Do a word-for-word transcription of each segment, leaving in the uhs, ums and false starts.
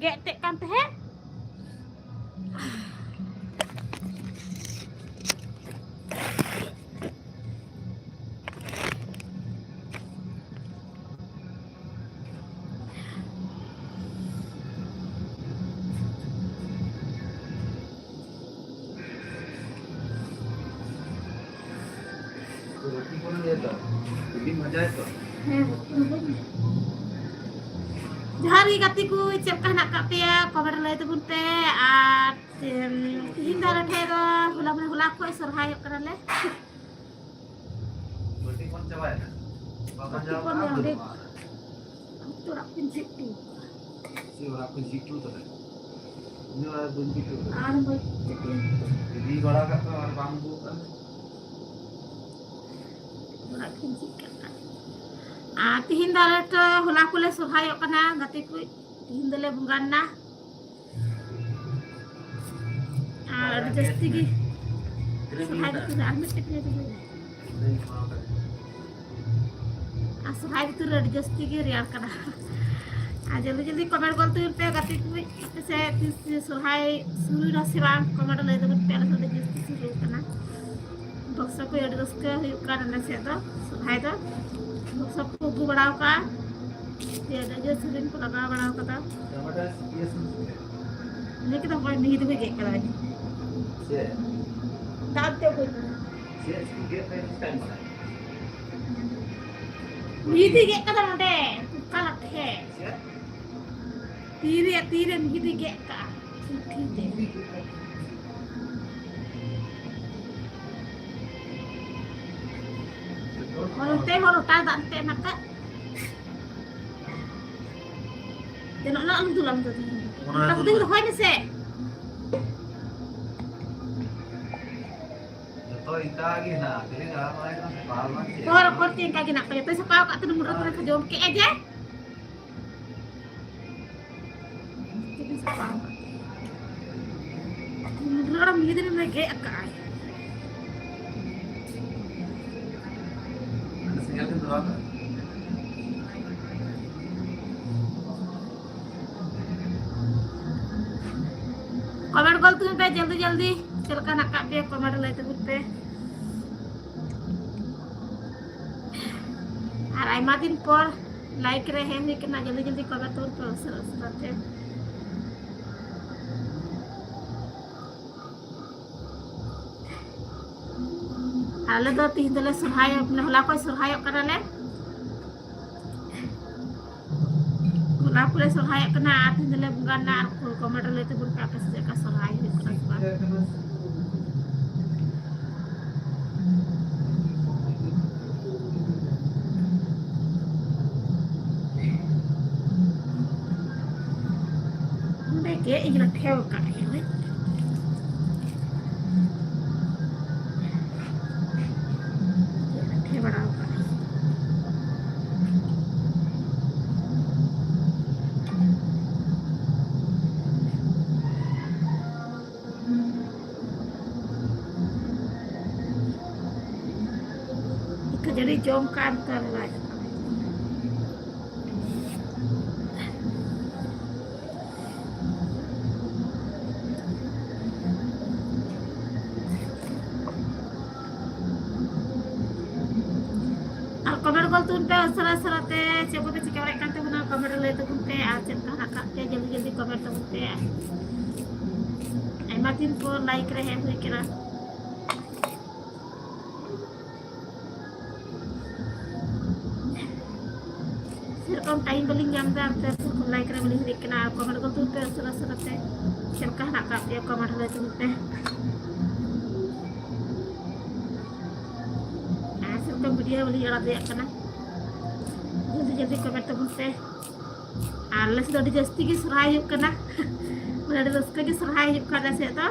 ᱜᱮᱫ ᱛᱮᱫ ᱠᱟᱱ ᱛᱟᱦᱮᱸᱫ᱾ ᱦᱮᱸ᱾ ᱡᱚᱦᱟᱨ ᱜᱮ ᱜᱟᱛᱮ ᱠᱚ, ᱪᱮᱫ ᱞᱮᱠᱟ ᱦᱮᱱᱟᱜ ᱟᱠᱟᱫ ᱯᱮᱭᱟ? ᱠᱚᱢᱮᱱᱴ ᱨᱮ ᱞᱟᱹᱭ ᱛᱟᱵᱚᱱ ᱯᱮ᱾ ᱟᱨ ᱛᱮᱦᱮᱧ ᱫᱚ ᱟᱞᱮ ᱴᱷᱮᱱ ᱫᱚ ᱦᱚᱞᱟ, ᱢᱟᱱᱮ ᱦᱚᱞᱟ ᱠᱷᱚᱱ ᱥᱚᱨᱦᱟᱭᱚᱜ ᱠᱟᱱᱟᱞᱮ᱾ ᱜᱟᱛᱮ ᱠᱚ ᱱᱚᱰᱮ ᱚᱲᱟᱜ ᱠᱚᱧ ᱡᱷᱤᱡ ᱦᱚᱴᱚ ᱠᱟᱜᱼᱟ᱾ ᱪᱮᱫ ᱚᱲᱟᱜ ᱠᱚᱧ ᱡᱷᱤᱡ ᱦᱚᱴᱚ ᱠᱟᱫᱟ? ᱤᱧ ᱚᱲᱟᱜ ᱵᱟᱹᱧ ᱡᱷᱤᱡ ᱦᱚᱴᱚ ᱠᱟᱫᱟ᱾ ᱟᱨ ᱢᱚᱡᱽ ᱛᱮ ᱤᱫᱤ ᱵᱟᱲᱟ ᱠᱟᱜ ᱠᱚᱣᱟ ᱟᱨ ᱵᱟᱝ ᱟᱹᱜᱩ ᱠᱟᱜ ᱢᱮ᱾ ᱚᱲᱟᱜ ᱠᱤᱱ ᱪᱮᱫ ᱠᱟᱜ ᱠᱷᱟᱱ᱾ ᱟᱨ ᱛᱤᱦᱤᱧ ᱫᱚ ᱟᱞᱮ ᱴᱷᱮᱱ ᱦᱚᱞᱟ ᱠᱚᱞᱮ ᱥᱚᱨᱦᱟᱭᱚᱜ ᱠᱟᱱᱟ ᱜᱟᱛᱮ ᱠᱚ᱾ ᱛᱤᱦᱤᱧ ᱫᱚᱞᱮ ᱵᱚᱸᱜᱟᱱᱟ᱾ ᱟᱨ ᱟᱹᱰᱤ ᱡᱟᱹᱥᱛᱤ ᱜᱮ ᱥᱚᱨᱦᱟᱭ ᱵᱷᱤᱛᱤᱨ ᱨᱮ ᱟᱨ ᱢᱤᱫᱴᱮᱡ ᱯᱮ ᱫᱚᱦᱚᱭᱟ᱾ ᱟᱨ ᱥᱚᱨᱦᱟᱭ ᱵᱷᱤᱛᱤᱨ ᱨᱮ ᱟᱹᱰᱤ ᱡᱟᱹᱥᱛᱤ ᱜᱮ ᱨᱮᱭᱟᱲ ᱠᱟᱱᱟ᱾ ᱟᱨ ᱡᱚᱞᱫᱤ ᱡᱚᱞᱫᱤ ᱠᱚᱢᱮᱱᱴ ᱜᱚᱫ ᱛᱟᱵᱚᱱ ᱯᱮ ᱜᱟᱛᱮ ᱠᱚ, ᱟᱯᱮ ᱥᱮᱫ ᱛᱤᱥ ᱥᱚᱨᱦᱟᱭ ᱥᱩᱨᱩᱭᱮᱱᱟ ᱥᱮ ᱵᱟᱝ? ᱠᱚᱢᱮᱱᱴ ᱞᱟᱹᱭ ᱛᱟᱵᱚᱱ ᱯᱮ, ᱟᱞᱮ ᱥᱮᱫ ᱫᱚ ᱡᱟᱹᱥᱛᱤ ᱥᱩᱨᱩ ᱠᱟᱱᱟ᱾ ᱵᱚᱠᱥᱚ ᱠᱚ ᱟᱹᱰᱤ ᱨᱟᱹᱥᱠᱟᱹ ᱦᱩᱭᱩᱜ ᱠᱟᱱ ᱟᱞᱮ ᱥᱮᱫ ᱫᱚ ᱥᱚᱨᱦᱟᱭ ᱫᱚ᱾ ᱵᱚᱠᱥᱚ ᱠᱚ ᱟᱹᱜᱩ ᱵᱟᱲᱟᱣ ᱠᱟᱜᱼᱟ, ᱡᱮ ᱟᱹᱰᱤ ᱡᱳᱨ ᱥᱮᱨᱮᱧ ᱠᱚ ᱞᱟᱜᱟᱣ ᱵᱟᱲᱟᱣ ᱠᱟᱫᱟ᱾ ᱞᱟᱹᱭ ᱠᱮᱫᱟ ᱦᱚᱭ ᱢᱤᱦᱤ ᱫᱚ ᱜᱮᱫ ᱠᱟᱫᱟ᱾ ᱪᱮᱫ? ᱫᱟᱜ ᱛᱮ ᱦᱩᱭ ᱠᱟᱱᱟ᱾ ᱪᱮᱫ ᱜᱮᱫ ᱯᱮ ᱪᱮᱥᱴᱟᱭ ᱢᱮ? ᱢᱤᱦᱤ ᱫᱚᱭ ᱜᱮᱫ ᱠᱟᱫᱟ ᱱᱚᱰᱮ, ᱚᱱᱠᱟ ᱞᱟᱴᱷᱮ᱾ ᱪᱮᱫ? ᱛᱤᱨᱮ, ᱛᱤᱨᱮ ᱢᱤᱦᱤ ᱫᱚᱭ ᱜᱮᱫ ᱠᱟᱜᱼᱟ, ᱪᱷᱩᱴᱤ ᱛᱮ᱾ ᱦᱚᱨᱚᱱ ᱛᱮ, ᱦᱚᱨᱚ ᱴᱟᱨ ᱫᱟᱜ ᱛᱮ ᱱᱟᱠᱟ᱾ ᱛᱮᱱᱚᱜ ᱱᱟ ᱟᱢ ᱫᱩᱞᱟᱢ ᱫᱚ᱾ ᱚᱱᱟ ᱫᱩᱞ ᱫᱚᱦᱚᱭ ᱢᱮᱥᱮ᱾ ᱡᱚᱛᱚ ᱤᱱᱠᱟ ᱜᱮ ᱦᱮᱱᱟᱜᱼᱟ, ᱠᱷᱟᱹᱞᱤ ᱫᱟᱬᱟ ᱵᱟᱲᱟᱭ ᱠᱟᱱᱟ ᱥᱮ ᱵᱟᱦᱟ ᱵᱟᱝ ᱪᱮᱫ? ᱦᱚᱨ ᱦᱚᱨ ᱛᱮ ᱤᱱᱠᱟ ᱜᱮ ᱦᱮᱱᱟᱜ ᱛᱟᱭᱟ᱾ ᱛᱚ ᱥᱟᱯᱷᱟ ᱟᱠᱟᱫ ᱛᱮ ᱢᱩᱰᱨᱟᱹ ᱠᱚᱨᱮ ᱠᱚ ᱡᱚᱢ ᱠᱮᱫᱼᱟ ᱡᱮ᱾ ᱪᱮᱫ ᱤᱧ ᱥᱟᱯᱷᱟ ᱟᱠᱟᱫ? ᱢᱩᱰᱨᱟᱹ ᱟᱲᱟᱜ ᱢᱤᱫ ᱫᱤᱱ ᱨᱮ ᱜᱮᱫ ᱟᱠᱟᱫᱼᱟᱭ᱾ ᱥᱮᱸᱜᱮᱞ ᱠᱤᱱ ᱫᱷᱚᱨᱟᱣ ᱠᱟᱜᱼᱟ᱾ ᱠᱚᱢᱮᱱᱴ ᱜᱚᱞ ᱛᱟᱵᱚᱱ ᱯᱮ ᱡᱚᱞᱫᱤ ᱡᱚᱞᱫᱤ, ᱪᱮᱫ ᱞᱮᱠᱟ ᱦᱮᱱᱟᱜ ᱟᱠᱟᱫ ᱯᱮᱭᱟ ᱠᱚᱢᱮᱱᱴ ᱞᱟᱹᱭ ᱛᱟᱵᱚᱱ ᱯᱮ᱾ ᱟᱨ ᱟᱭᱢᱟ ᱫᱤᱱ ᱯᱚᱨ ᱞᱟᱭᱤᱠ ᱨᱮ ᱦᱮᱡ ᱦᱩᱭ ᱠᱟᱱᱟ, ᱡᱚᱞᱫᱤ ᱡᱚᱞᱫᱤ ᱠᱚᱢᱮᱱᱴ ᱛᱟᱵᱚᱱ ᱯᱮ ᱩᱥᱟᱹᱨᱟ ᱩᱥᱟᱹᱨᱟ ᱛᱮ᱾ ᱟᱞᱮ ᱫᱚ ᱛᱤᱦᱤᱧ ᱫᱚᱞᱮ ᱥᱚᱨᱦᱟᱭᱚᱜ, ᱢᱟᱱᱮ ᱦᱚᱞᱟ ᱠᱷᱚᱱ ᱥᱚᱨᱦᱟᱭᱚᱜ ᱠᱟᱱᱟᱞᱮ᱾ ᱦᱚᱞᱟ ᱠᱷᱚᱱ ᱞᱮ ᱥᱚᱨᱦᱟᱭᱚᱜ ᱠᱟᱱᱟ ᱟᱨ ᱛᱤᱦᱤᱧ ᱫᱚᱞᱮ ᱵᱚᱸᱜᱟᱱᱟ᱾ ᱟᱨ ᱠᱚᱢᱮᱱᱴ ᱨᱮ ᱞᱟᱹᱭ ᱛᱟᱵᱚᱱ ᱯᱮ ᱟᱯᱮ ᱥᱮᱫ ᱪᱮᱫ ᱞᱮᱠᱟ ᱥᱚᱨᱦᱟᱭ ᱦᱩᱭᱩᱜ ᱠᱟᱱᱟ ᱥᱮ ᱵᱟᱝ᱾ ᱱᱚᱰᱮ ᱜᱮ ᱤᱧ ᱞᱟᱴᱷᱮ ᱟᱠᱟᱫ ᱟᱹᱧ᱾ ᱞᱟᱴᱷᱮ ᱵᱟᱲᱟ ᱟᱠᱟᱫ ᱟᱹᱧ᱾ ᱠᱷᱟᱹᱡᱟᱹᱲᱤ ᱡᱚᱢ ᱠᱟᱜ ᱟᱢ ᱛᱚ ᱞᱟᱡ᱾ ᱟᱨ ᱠᱚᱢᱮᱱᱴ ᱜᱚᱞ ᱛᱟᱵᱚᱱ ᱯᱮ ᱩᱥᱟᱹᱨᱟ ᱩᱥᱟᱹᱨᱟ ᱛᱮ, ᱪᱮᱫ ᱠᱚᱯᱮ ᱪᱤᱠᱟᱹ ᱵᱟᱲᱟᱭᱮᱫ ᱠᱟᱱ ᱛᱟᱵᱚᱱᱟ ᱠᱚᱢᱮᱱᱴ ᱨᱮ ᱞᱟᱹᱭ ᱛᱟᱵᱚᱱ ᱯᱮ᱾ ᱟᱨ ᱪᱮᱫ ᱞᱮᱠᱟ ᱦᱮᱱᱟᱜ ᱟᱠᱟᱫ ᱯᱮᱭᱟ ᱡᱚᱞᱫᱤ ᱡᱚᱞᱫᱤ ᱠᱚᱢᱮᱱᱴ ᱛᱟᱵᱚᱱ ᱯᱮ᱾ ᱟᱭᱢᱟ ᱫᱤᱱ ᱯᱚᱨ ᱞᱟᱭᱤᱠ ᱨᱮ ᱦᱮᱡ ᱦᱩᱭ ᱠᱟᱱᱟ᱾ ᱥᱮᱨᱚᱠᱚᱢ ᱴᱟᱭᱤᱢ ᱵᱟᱹᱞᱤᱧ ᱧᱟᱢ ᱮᱫᱟ, ᱟᱨ ᱥᱮᱨᱚᱠᱚᱢ ᱞᱟᱭᱤᱠ ᱨᱮ ᱵᱟᱹᱞᱤᱧ ᱦᱤᱨᱤᱡ ᱠᱟᱱᱟ᱾ ᱟᱨ ᱠᱚᱢᱮᱱᱴ ᱜᱚᱞ ᱛᱟᱵᱚᱱ ᱯᱮ ᱩᱥᱟᱹᱨᱟ ᱩᱥᱟᱹᱨᱟ ᱛᱮ, ᱪᱮᱫ ᱞᱮᱠᱟ ᱦᱮᱱᱟᱜ ᱟᱠᱟᱫ ᱯᱮᱭᱟ ᱠᱚᱢᱮᱱᱴ ᱨᱮ ᱞᱟᱹᱭ ᱛᱟᱵᱚᱱ ᱯᱮ᱾ ᱟᱨ ᱥᱮᱨᱚᱠᱚᱢ ᱵᱷᱤᱰᱤᱭᱳ ᱵᱟᱹᱞᱤᱧ ᱟᱲᱟᱜ ᱫᱟᱲᱮᱭᱟᱜ ᱠᱟᱱᱟ, ᱡᱚᱞᱫᱤ ᱡᱚᱞᱫᱤ ᱠᱚᱢᱮᱱᱴ ᱛᱟᱵᱚᱱ ᱯᱮ᱾ ᱟᱨ ᱟᱞᱮ ᱥᱮᱫ ᱫᱚ ᱟᱹᱰᱤ ᱡᱟᱹᱥᱛᱤ ᱜᱮ ᱥᱚᱨᱦᱟᱭ ᱦᱩᱭᱩᱜ ᱠᱟᱱᱟ, ᱢᱟᱱᱮ ᱟᱹᱰᱤ ᱨᱟᱹᱥᱠᱟᱹ ᱜᱮ ᱥᱚᱨᱦᱟᱭ ᱦᱩᱭᱩᱜ ᱠᱟᱱᱟ ᱟᱞᱮ ᱥᱮᱫ ᱫᱚ᱾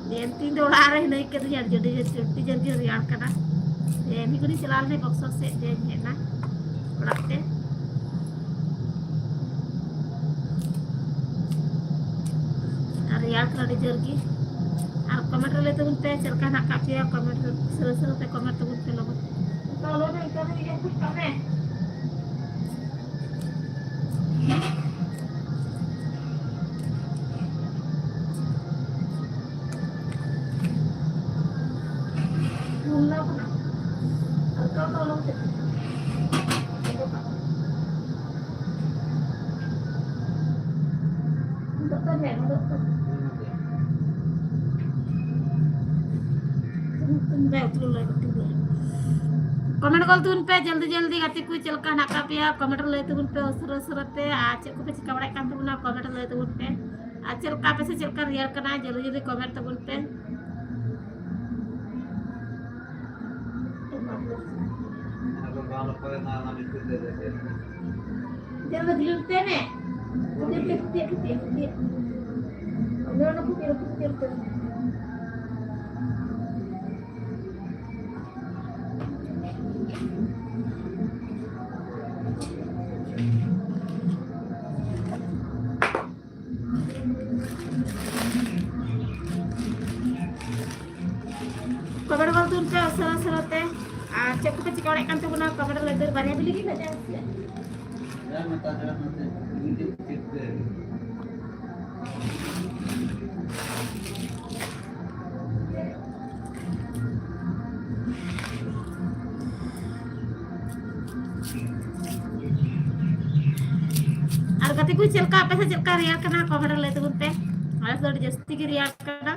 ᱫᱤᱭᱮ ᱛᱤᱧ ᱫᱚ ᱚᱲᱟᱜ ᱨᱮ ᱦᱤᱱᱟᱹᱧ ᱠᱟᱹᱫᱤᱧᱟ, ᱟᱹᱰᱤ ᱡᱳᱨ, ᱟᱹᱰᱤ ᱡᱳᱨ ᱜᱮ ᱨᱮᱭᱟᱲ ᱠᱟᱱᱟ᱾ ᱫᱤᱭᱮ ᱢᱤᱫ ᱜᱷᱟᱹᱲᱤᱡ ᱪᱟᱞᱟᱣ ᱞᱮᱱᱟᱹᱧ ᱵᱚᱠᱥᱚᱨ ᱥᱮᱫ, ᱫᱤᱭᱮᱧ ᱦᱮᱡ ᱮᱱᱟ ᱚᱲᱟᱜ ᱛᱮ᱾ ᱟᱨ ᱨᱮᱭᱟᱲ ᱠᱟᱱᱟ ᱟᱹᱰᱤ ᱡᱳᱨ ᱜᱮ᱾ ᱟᱨ ᱠᱚᱢᱮᱱᱴ ᱨᱮ ᱞᱟᱹᱭ ᱛᱟᱵᱚᱱ ᱯᱮ ᱪᱮᱫ ᱞᱮᱠᱟ ᱦᱮᱱᱟᱜ ᱟᱠᱟᱫ ᱯᱮᱭᱟ, ᱠᱚᱢᱮᱱᱴ ᱨᱮ ᱩᱥᱟᱹᱨᱟ ᱩᱥᱟᱹᱨᱟ ᱛᱮ ᱠᱚᱢᱮᱱᱴ ᱛᱟᱵᱚᱱ ᱯᱮ ᱞᱚᱜᱚᱱ᱾ ᱛᱚ ᱞᱚᱜᱚᱱ ᱤᱱᱠᱟᱹ ᱜᱮ ᱠᱷᱩᱵ ᱠᱟᱜ ᱢᱮ᱾ ᱠᱚᱢᱮᱱᱴ ᱜᱚᱞ ᱛᱟᱵᱚᱱ ᱯᱮ ᱡᱚᱞᱫᱤ ᱡᱚᱞᱫᱤ, ᱜᱟᱛᱮ ᱠᱚ ᱪᱮᱫ ᱞᱮᱠᱟ ᱦᱮᱱᱟᱜ ᱟᱠᱟᱫ ᱯᱮᱭᱟ, ᱠᱚᱢᱮᱱᱴ ᱨᱮ ᱞᱟᱹᱭ ᱛᱟᱵᱚᱱ ᱯᱮ ᱩᱥᱟᱹᱨᱟ ᱩᱥᱟᱹᱨᱟ ᱛᱮ᱾ ᱟᱨ ᱪᱮᱫ ᱠᱚᱯᱮ ᱪᱤᱠᱟ ᱵᱟᱲᱟᱭᱮᱫ ᱠᱟᱱ ᱛᱟᱵᱚᱱᱟ, ᱠᱚᱢᱮᱱᱴ ᱨᱮ ᱞᱟᱹᱭ ᱛᱟᱵᱚᱱ ᱯᱮ᱾ ᱟᱨ ᱪᱮᱫ ᱞᱮᱠᱟ ᱟᱯᱮ ᱥᱮᱫ ᱪᱮᱫ ᱞᱮᱠᱟ ᱨᱮᱭᱟᱲ ᱠᱟᱱᱟ, ᱡᱚᱞᱫᱤ ᱡᱚᱞᱫᱤ ᱠᱚᱢᱮᱱᱴ ᱛᱟᱵᱚᱱ ᱯᱮ᱾ ᱠᱚᱢᱮᱱᱴ ᱜᱚᱞ ᱛᱟᱵᱚᱱ ᱯᱮ ᱩᱥᱟᱹᱨᱟ ᱩᱥᱟᱹᱨᱟ ᱛᱮ᱾ ᱟᱨ ᱪᱮᱫ ᱠᱚᱯᱮ ᱪᱤᱠᱟ ᱵᱟᱲᱟᱭᱮᱫ ᱠᱟᱱ ᱛᱟᱵᱚᱱᱟ, ᱠᱚᱢᱮᱱᱴ ᱨᱮ ᱞᱟᱹᱭ ᱫᱟᱹᱨ ᱵᱟᱨᱭᱟ ᱵᱤᱞᱤ ᱜᱮ ᱵᱷᱮᱡᱟ ᱥᱮ? ᱟᱨ ᱜᱟᱛᱮ ᱠᱚ, ᱪᱮᱫ ᱞᱮᱠᱟ ᱟᱯᱮ ᱥᱮᱫ ᱪᱮᱫ ᱞᱮᱠᱟ ᱨᱮᱭᱟᱲ ᱠᱟᱱᱟ, ᱠᱚᱢᱮᱱᱴ ᱨᱮ ᱞᱟᱹᱭ ᱛᱟᱵᱚᱱ ᱯᱮ᱾ ᱟᱞᱮ ᱥᱮᱫ ᱫᱚ ᱟᱹᱰᱤ ᱡᱟᱹᱥᱛᱤ ᱜᱮ ᱨᱮᱭᱟᱲ ᱠᱟᱱᱟ᱾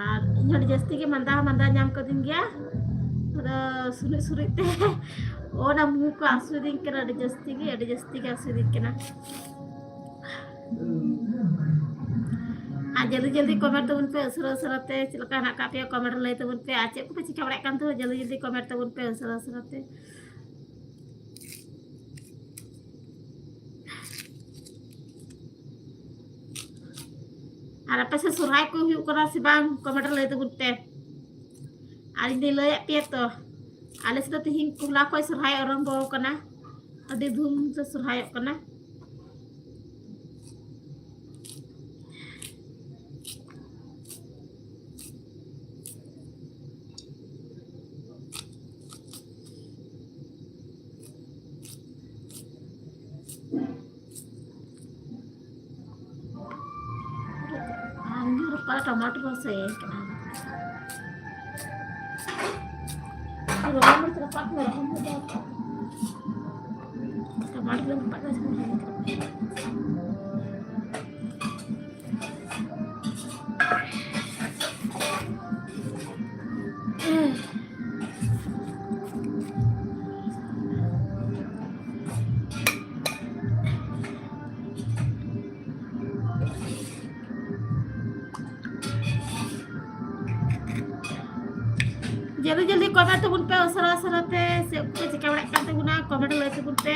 ᱟᱨ ᱤᱧ ᱦᱚᱸ ᱟᱹᱰᱤ ᱡᱟᱹᱥᱛᱤ ᱜᱮ ᱢᱟᱸᱫᱟ ᱦᱚᱸ ᱢᱟᱸᱫᱟ ᱧᱟᱢ ᱠᱟᱹᱫᱤᱧ ᱜᱮᱭᱟ᱾ ᱟᱫᱚ ᱥᱩᱨᱩᱡ ᱥᱩᱨᱩᱡ ᱛᱮ ᱚᱱᱟ ᱢᱩ ᱠᱚ ᱦᱟᱹᱥᱩᱭᱤᱫᱤᱧ ᱠᱟᱱᱟ, ᱟᱹᱰᱤ ᱡᱟᱹᱥᱛᱤ ᱜᱮ, ᱟᱹᱰᱤ ᱡᱟᱹᱥᱛᱤ ᱜᱮ ᱦᱟᱹᱥᱩᱭᱤᱫᱤᱧ ᱠᱟᱱᱟ᱾ ᱟᱨ ᱡᱚᱞᱫᱤ ᱡᱚᱞᱫᱤ ᱠᱚᱢᱮᱱᱴ ᱛᱟᱵᱚᱱ ᱯᱮ ᱩᱥᱟᱹᱨᱟ ᱩᱥᱟᱹᱨᱟ ᱛᱮ, ᱪᱮᱫ ᱞᱮᱠᱟ ᱦᱮᱱᱟᱜ ᱟᱠᱟᱫ ᱯᱮᱭᱟ ᱠᱚᱢᱮᱱᱴ ᱨᱮ ᱞᱟᱹᱭ ᱛᱟᱵᱚᱱ ᱯᱮ᱾ ᱟᱨ ᱪᱮᱫ ᱠᱚᱯᱮ ᱪᱤᱠᱟ ᱵᱟᱲᱟᱭᱮᱫ ᱠᱟᱱ ᱛᱟᱵᱚᱱᱟ, ᱡᱚᱞᱫᱤ ᱡᱚᱞᱫᱤ ᱠᱚᱢᱮᱱᱴ ᱛᱟᱵᱚᱱ ᱯᱮ ᱩᱥᱟᱹᱨᱟ ᱩᱥᱟᱹᱨᱟ ᱛᱮ᱾ ᱟᱨ ᱟᱯᱮ ᱥᱮᱫ ᱥᱚᱨᱦᱟᱭ ᱠᱚ ᱦᱩᱭᱩᱜ ᱠᱟᱱᱟ ᱥᱮ ᱵᱟᱝ, ᱠᱚᱢᱮᱱᱴ ᱨᱮ ᱞᱟᱹᱭ ᱛᱟᱵᱚᱱ ᱯᱮ᱾ ᱟᱨ ᱤᱧ ᱫᱚᱧ ᱞᱟᱹᱭᱟᱫ ᱯᱮᱭᱟ ᱛᱚ, ᱟᱞᱮ ᱥᱮᱫ ᱫᱚ ᱛᱤᱦᱤᱧ ᱦᱚᱞᱟ ᱠᱷᱚᱱ ᱥᱚᱨᱦᱟᱭ ᱟᱨᱟᱢᱵᱚ ᱟᱠᱟᱱᱟ, ᱟᱹᱰᱤ ᱫᱷᱩᱢ ᱛᱮ ᱥᱚᱨᱦᱟᱭᱚᱜ ᱠᱟᱱᱟ᱾ ᱟᱨ ᱤᱧ ᱨᱟᱯᱟᱜ ᱴᱟᱢᱟᱴᱳ ᱨᱟᱥᱮ ᱠᱟᱱᱟ᱾ ᱨᱚᱦᱚᱲ ᱢᱟᱹᱨᱤᱪ ᱨᱟᱯᱟᱜ ᱠᱟᱱᱟ, ᱨᱚᱦᱚᱲ ᱢᱟᱹᱨᱤᱪ ᱨᱟᱯᱟᱜ᱾ ᱴᱟᱢᱟᱴᱳ ᱨᱟᱯᱟᱜ ᱠᱟᱱᱟ᱾ ᱡᱚᱞᱫᱤ ᱡᱚᱞᱫᱤ ᱠᱚᱢᱮᱱᱴ ᱛᱟᱵᱚᱱ ᱯᱮ, ᱩᱥᱟᱹᱨᱟ ᱩᱥᱟᱹᱨᱟ ᱛᱮ ᱪᱮᱫ ᱠᱚᱯᱮ ᱪᱤᱠᱟᱹ ᱵᱟᱲᱟᱭᱮᱫ ᱠᱟᱱ ᱛᱟᱵᱚᱱᱟ, ᱠᱚᱢᱮᱱᱴ ᱞᱟᱹᱭ ᱛᱟᱵᱚᱱ ᱯᱮ᱾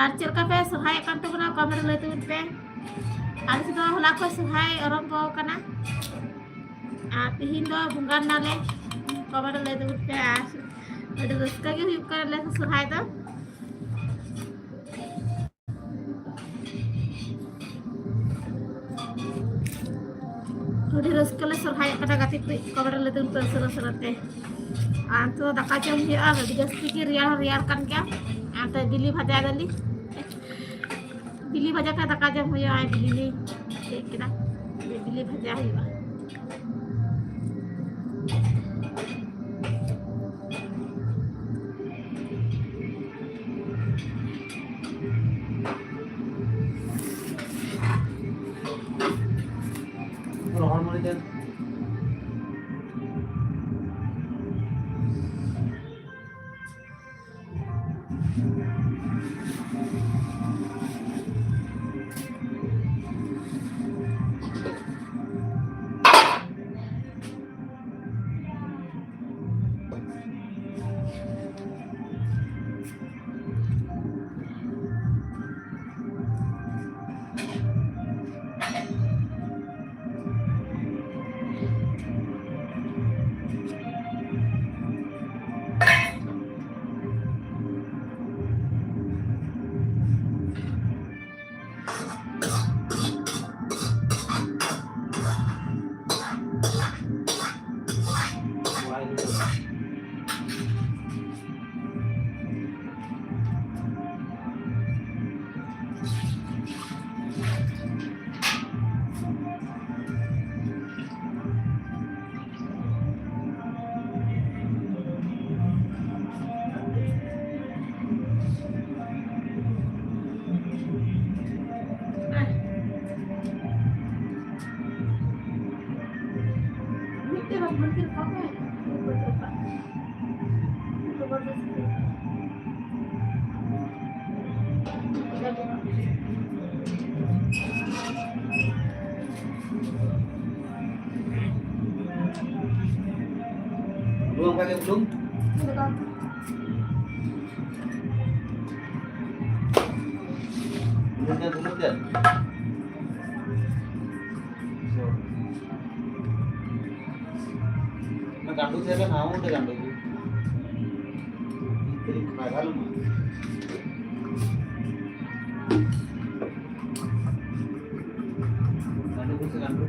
ᱟᱨ ᱪᱮᱫ ᱞᱮᱠᱟ ᱯᱮ ᱥᱚᱨᱦᱟᱭᱮᱫ ᱠᱟᱱ ᱛᱟᱵᱚᱱᱟ, ᱠᱚᱢᱮᱱᱴ ᱞᱟᱹᱭ ᱛᱟᱵᱚᱱ ᱯᱮ᱾ ᱟᱞᱮ ᱥᱮᱫ ᱫᱚ ᱦᱚᱞᱟ ᱠᱷᱚᱱ ᱥᱚᱨᱦᱟᱭ ᱟᱨᱟᱢᱵᱚ ᱟᱠᱟᱱᱟ᱾ ᱟᱨ ᱛᱤᱦᱤᱧ ᱫᱚ ᱵᱚᱸᱜᱟ ᱱᱟᱞᱮ, ᱠᱚᱢᱮᱱᱴ ᱞᱟᱹᱭ ᱛᱟᱵᱚᱱ ᱯᱮ᱾ ᱟᱨ ᱟᱹᱰᱤ ᱨᱟᱹᱥᱠᱟᱹ ᱜᱮ ᱦᱩᱭᱩᱜ ᱠᱟᱱᱟ ᱟᱞᱮ ᱥᱚᱨᱦᱟᱭ ᱫᱚ᱾ ᱟᱹᱰᱤ ᱨᱟᱹᱥᱠᱟᱹ ᱞᱮ ᱥᱚᱨᱦᱟᱭᱚᱜ ᱠᱟᱱᱟ ᱜᱟᱛᱮ ᱠᱩᱲᱤ, ᱠᱚᱢᱮᱱᱴ ᱞᱟᱹᱭ ᱛᱟᱵᱚᱱ ᱯᱮ ᱩᱥᱟᱹᱨᱟ ᱩᱥᱟᱹᱨᱟ ᱛᱮ᱾ ᱟᱨ ᱱᱤᱛᱚᱜ ᱫᱚ ᱫᱟᱠᱟ ᱡᱚᱢ ᱦᱩᱭᱩᱜᱼᱟ, ᱟᱹᱰᱤ ᱡᱟᱹᱥᱛᱤ ᱜᱮ ᱨᱮᱭᱟᱲ ᱦᱚᱸ ᱨᱮᱭᱟᱲ ᱠᱟᱱ ᱜᱮᱭᱟ᱾ ᱟᱨ ᱱᱤᱛᱚᱜ ᱵᱤᱞᱤ ᱵᱷᱟᱡᱟ ᱫᱟᱞᱤᱧ, ᱵᱤᱞᱤ ᱵᱷᱟᱡᱟ ᱠᱟᱛᱮ ᱫᱟᱠᱟ ᱡᱚᱢ ᱦᱩᱭᱩᱜᱼᱟ᱾ ᱵᱤᱞᱤ ᱞᱤᱧ ᱜᱮᱫ ᱠᱮᱫᱟ, ᱵᱤᱞᱤ ᱵᱷᱟᱡᱟ ᱦᱩᱭᱩᱜᱼᱟ᱾ ᱨᱚᱦᱚᱲ ᱢᱟᱹᱨᱤᱪ ᱮᱢ᱾ ᱵᱩᱞᱩᱝ ᱚᱱᱠᱟ ᱜᱮ ᱵᱩᱞᱩᱝ᱾ ᱵᱩᱞᱩᱝ ᱛᱮ, ᱵᱩᱞᱩᱝ ᱛᱮ᱾ ᱚᱱᱟ ᱜᱟᱸᱰᱳ ᱛᱟᱦᱮᱸ ᱞᱮᱱ, ᱦᱟᱸ, ᱚᱸᱰᱮ ᱜᱟᱸᱰᱳ ᱜᱮ᱾ ᱠᱟᱹᱴᱤᱡ ᱯᱷᱟᱸᱠᱟ ᱞᱮᱱᱟ᱾ ᱜᱟᱸᱰᱳ ᱠᱚᱥᱮ ᱜᱟᱸᱰᱳ?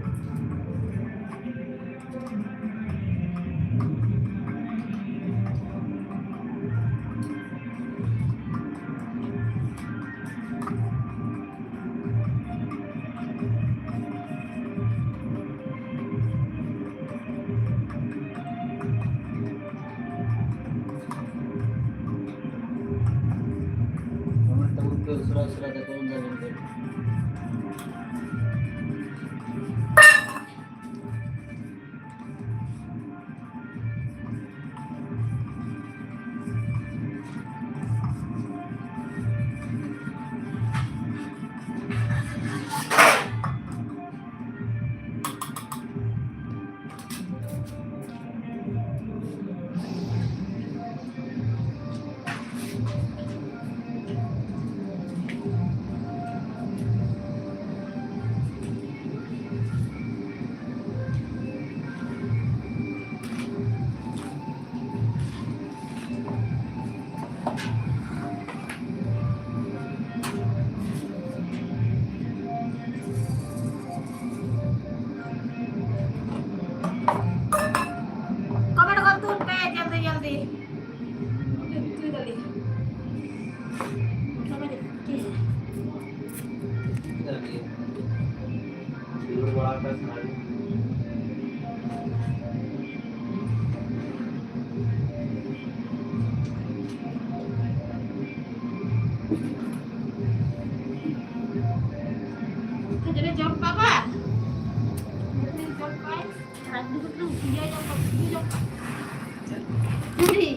ᱚᱱᱟ ᱛᱟᱵᱚᱱ ᱯᱮ ᱩᱥᱟᱹᱨᱟ ᱩᱥᱟᱹᱨᱟ ᱠᱟᱛᱮ ᱵᱚᱱ ᱜᱟᱞᱚᱪ ᱞᱮᱜᱮ᱾ कमेंट कर तू पे जल्दी जल्दी। ᱠᱷᱟᱹᱡᱟᱹᱲᱤ ᱡᱚᱢ ᱠᱟᱜ ᱢᱟ᱾ ᱠᱷᱟᱹᱡᱟᱹᱲᱤ ᱡᱚᱢ ᱠᱟᱜ᱾ ᱟᱨ ᱟᱹᱞᱩ ᱠᱟᱹᱴᱤᱡ ᱩᱛᱩᱭᱟ, ᱡᱚᱢ ᱠᱟᱜ, ᱩᱛᱩ ᱡᱚᱢ ᱠᱟᱜ᱾ ᱠᱷᱟᱹᱡᱟᱹᱲᱤ᱾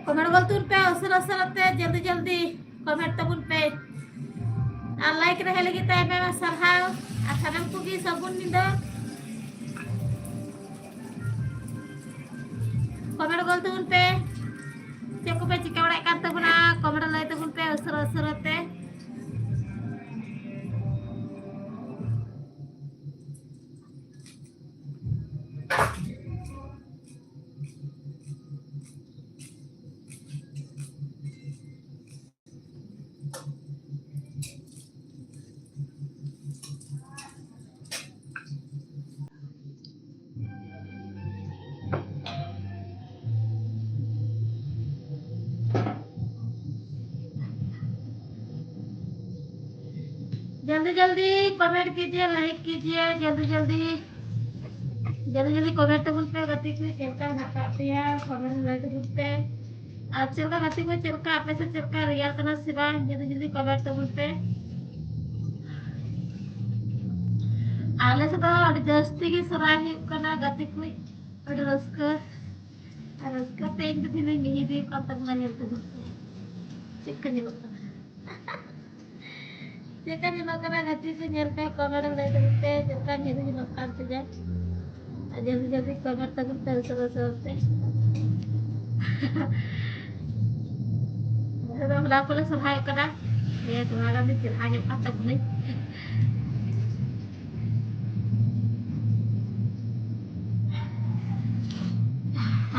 ᱠᱚᱢᱮᱱᱴ ᱜᱚᱞ ᱛᱟᱵᱚᱱ ᱯᱮ ᱩᱥᱟᱹᱨᱟ ᱩᱥᱟᱹᱨᱟ ᱛᱮ, ᱡᱚᱞᱫᱤ ᱡᱚᱞᱫᱤ ᱠᱚᱢᱮᱱᱴ ᱛᱟᱵᱚᱱ ᱯᱮ᱾ ᱟᱨ ᱞᱟᱭᱤᱠ ᱨᱮ ᱦᱮᱡ ᱞᱟᱹᱜᱤᱫ ᱛᱮ ᱟᱭᱢᱟ ᱟᱭᱢᱟ ᱥᱟᱨᱦᱟᱣ᱾ ᱟᱨ ᱥᱟᱱᱟᱢ ᱠᱚᱜᱮ ᱥᱟᱹᱜᱩᱱ ᱧᱤᱫᱟᱹ᱾ ᱠᱚᱢᱮᱱᱴ ᱜᱚᱞ ᱛᱟᱵᱚᱱ ᱯᱮ, ᱪᱮᱫ ᱠᱚᱯᱮ ᱪᱤᱠᱟᱹ ᱵᱟᱲᱟᱭᱮᱫ ᱠᱟᱱ ᱛᱟᱵᱚᱱᱟ? ᱠᱚᱢᱮᱱᱴ ᱞᱟᱹᱭ ᱛᱟᱵᱚᱱ ᱯᱮ ᱩᱥᱟᱹᱨᱟ ᱩᱥᱟᱹᱨᱟ ᱛᱮ᱾ जल्दी जल्दी कमेंट कीजिए, लाइक कीजिए, जल्दी जल्दी, जल्दी जल्दी कमेंट ᱛᱟᱵᱚᱱ ᱯᱮ ᱜᱟᱛᱮ ᱠᱚ, ᱪᱮᱫ ᱞᱮᱠᱟ ᱢᱮᱱᱟᱜ ᱟᱠᱟᱫ ᱯᱮᱭᱟ? ᱠᱚᱢᱮᱱᱴ ᱞᱟᱹᱭ ᱛᱟᱵᱚᱱ ᱯᱮ᱾ ᱟᱨ ᱪᱮᱫ ᱞᱮᱠᱟ ᱜᱟᱛᱮ ᱠᱚ, ᱪᱮᱫ ᱞᱮᱠᱟ ᱟᱯᱮ ᱥᱮᱫ ᱪᱮᱫ ᱞᱮᱠᱟ ᱨᱮᱭᱟᱲ ᱠᱟᱱᱟ ᱥᱮ ᱵᱟᱝ? ᱡᱚᱞᱫᱤ ᱡᱚᱞᱫᱤ ᱠᱚᱢᱮᱱᱴ ᱛᱟᱵᱚᱱ ᱯᱮ᱾ ᱟᱞᱮ ᱥᱮᱫ ᱫᱚ ᱟᱹᱰᱤ ᱡᱟᱹᱥᱛᱤ ᱜᱮ ᱥᱚᱨᱦᱟᱭ ᱦᱩᱭᱩᱜ ᱠᱟᱱᱟ ᱜᱟᱛᱮ ᱠᱚ, ᱟᱹᱰᱤ ᱨᱟᱹᱥᱠᱟᱹ᱾ ᱟᱨ ᱨᱟᱹᱥᱠᱟᱹ ᱛᱮ ᱤᱧ ᱫᱚ ᱫᱤᱱᱤᱧ ᱜᱤᱰᱤ ᱟᱠᱟᱫ ᱛᱟᱵᱚᱱᱟ ᱧᱮᱞ ᱛᱮ᱾ ᱪᱮᱫ ᱠᱚ ᱧᱮᱞᱚᱜ ᱠᱟᱱᱟ? ᱪᱮᱫ ᱞᱮᱠᱟ ᱧᱮᱞᱚᱜ ᱠᱟᱱᱟ ᱜᱟᱛᱮ ᱠᱚ? ᱧᱮᱞ ᱯᱮ, ᱠᱚᱢᱮᱱᱴ ᱨᱮ ᱞᱟᱹᱭ ᱛᱟᱵᱚᱱ ᱯᱮ, ᱪᱮᱫ ᱞᱮᱠᱟ ᱧᱮᱞ ᱧᱮᱞᱚᱜ ᱠᱟᱱ ᱛᱤᱧᱟ᱾ ᱟᱨ ᱡᱚᱞᱫᱤ ᱡᱚᱞᱫᱤ ᱠᱚᱢᱮᱱᱴ ᱛᱟᱵᱚᱱ ᱯᱮ, ᱩᱥᱟᱹᱨᱟ ᱩᱥᱟᱹᱨᱟ ᱛᱮ᱾ ᱱᱤᱛᱚᱜ ᱫᱚ ᱦᱚᱞᱟ ᱠᱚᱞᱮ ᱥᱚᱨᱦᱟᱭᱚᱜ ᱠᱟᱱᱟ᱾ ᱦᱮᱸ, ᱛᱷᱚᱲᱟ ᱜᱟᱱ ᱫᱚ ᱪᱮᱨᱦᱟ ᱧᱚᱜ ᱠᱟᱱ ᱛᱟᱵᱚᱱᱟᱹᱧ᱾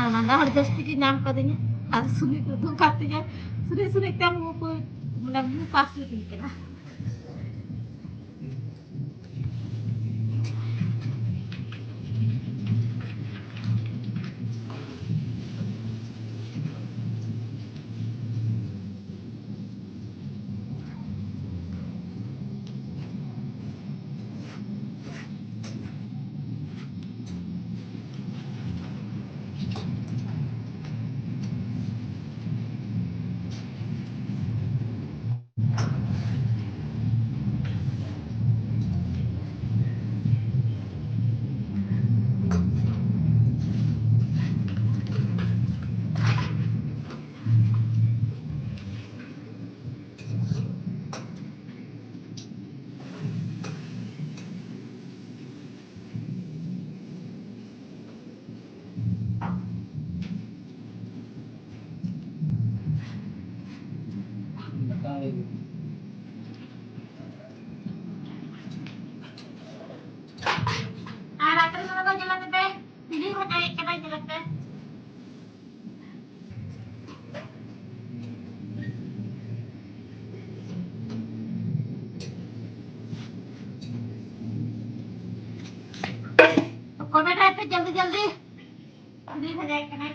ᱟᱨ ᱢᱟᱸᱫᱟ ᱦᱚᱲ ᱡᱟᱹᱥᱛᱤ ᱜᱮ ᱧᱟᱢ ᱠᱟᱫᱤᱧᱟ᱾ ᱟᱨ ᱥᱩᱱᱤ ᱠᱚ ᱩᱰᱩᱠ ᱠᱟᱫ ᱛᱤᱧᱟ᱾ ᱥᱩᱱᱤ ᱥᱩᱱᱤ ᱛᱮ ᱢᱩ ᱠᱚ, ᱢᱟᱱᱮ, ᱢᱩ ᱯᱟᱥ ᱤᱫᱤ ᱠᱟᱱᱟ᱾ ᱫᱩᱭ ᱵᱷᱟᱡᱟᱭ ᱠᱟᱱᱟᱭ᱾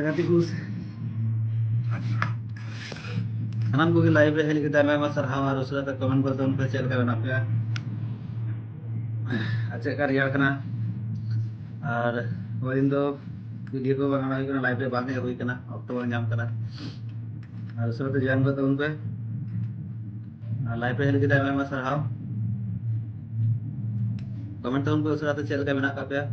ᱜᱟᱛᱮ ᱠᱚ, ᱥᱟᱱᱟᱢ ᱠᱚᱜᱮ ᱞᱟᱭᱤᱵᱷ ᱨᱮ ᱦᱮᱡ ᱞᱟᱹᱜᱤᱫ ᱟᱭᱢᱟ ᱟᱭᱢᱟ ᱥᱟᱨᱦᱟᱣ᱾ ᱟᱨ ᱩᱥᱟᱹᱨᱟ ᱛᱮ ᱠᱚᱢᱮᱱᱴ ᱠᱚᱨᱮ ᱛᱟᱵᱚᱱ ᱯᱮ ᱪᱮᱫ ᱞᱮᱠᱟ ᱢᱮᱱᱟᱜ ᱯᱮᱭᱟ᱾ ᱟᱨ ᱪᱮᱫ ᱞᱮᱠᱟ ᱨᱮᱭᱟᱲ ᱠᱟᱱᱟ᱾ ᱟᱨ ᱦᱚᱞᱟ ᱫᱤᱱ ᱫᱚ ᱵᱷᱤᱰᱤᱭᱳ ᱠᱚ ᱵᱟᱝ ᱟᱲᱟᱜ ᱦᱩᱭ ᱠᱟᱱᱟ, ᱞᱟᱭᱤᱵᱷ ᱨᱮ ᱵᱟᱝ ᱦᱮᱡ ᱦᱩᱭ ᱠᱟᱱᱟ, ᱚᱠᱛᱚ ᱵᱟᱝ ᱧᱟᱢ ᱠᱟᱱᱟ᱾ ᱟᱨ ᱩᱥᱟᱹᱨᱟ ᱛᱮ ᱡᱚᱭᱮᱱ ᱜᱚᱫ ᱛᱟᱵᱚᱱ ᱯᱮ᱾ ᱟᱨ ᱞᱟᱭᱤᱵᱷ ᱨᱮ ᱦᱮᱡ ᱞᱟᱹᱜᱤᱫ ᱟᱭᱢᱟ ᱟᱭᱢᱟ ᱥᱟᱨᱦᱟᱣ᱾ ᱠᱚᱢᱮᱱᱴ ᱛᱟᱵᱚᱱ ᱯᱮ ᱩᱥᱟᱹᱨᱟ ᱛᱮ ᱪᱮᱫ ᱞᱮᱠᱟ ᱢᱮᱱᱟᱜ ᱟᱠᱟᱫ ᱯᱮᱭᱟ᱾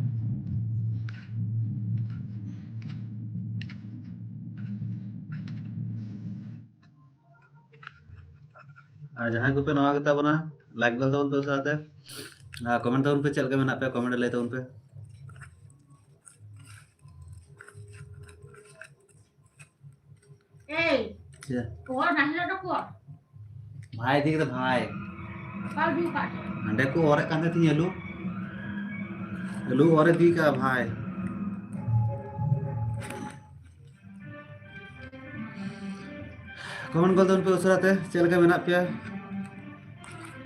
ᱟᱨ ᱡᱟᱦᱟᱸᱭ ᱠᱚᱯᱮ ᱱᱟᱣᱟ ᱜᱮᱛᱟ ᱵᱚᱱᱟ, ᱞᱟᱭᱤᱠ ᱜᱚᱫ ᱛᱟᱵᱚᱱ ᱯᱮ ᱩᱥᱟᱹᱨᱟᱛᱮ᱾ ᱟᱨ ᱠᱚᱢᱮᱱᱴ ᱛᱟᱵᱚᱱ ᱯᱮ, ᱪᱮᱫ ᱞᱮᱠᱟ ᱢᱮᱱᱟᱜ ᱯᱮᱭᱟ, ᱠᱚᱢᱮᱱᱴ ᱨᱮ ᱞᱟᱹᱭ ᱛᱟᱵᱚᱱ ᱯᱮ᱾ ᱮᱭ, ᱪᱮᱫ? ᱚᱠᱚᱭ ᱱᱟᱦᱮᱞ ᱫᱚ ᱚᱠᱚᱭ? ᱵᱷᱟᱭ ᱤᱫᱤ ᱠᱮᱫᱟ, ᱵᱷᱟᱭ᱾ ᱚᱠᱟ ᱤᱫᱤ ᱟᱠᱟᱫ ᱪᱚ? ᱦᱟᱸᱰᱮ ᱠᱚ ᱚᱨᱮᱫ ᱠᱟᱱ ᱛᱟᱦᱮᱸ ᱛᱤᱧ ᱟᱹᱞᱩ᱾ ᱟᱹᱞᱩ ᱚᱨ ᱤᱫᱤ ᱠᱟᱜᱼᱟ ᱵᱷᱟᱭ᱾ ᱠᱚᱢᱮᱱᱴ ᱜᱚᱫ ᱛᱟᱵᱚᱱ ᱯᱮ ᱩᱥᱟᱹᱨᱟᱛᱮ, ᱪᱮᱫ ᱞᱮᱠᱟ ᱢᱮᱱᱟᱜ ᱯᱮᱭᱟ?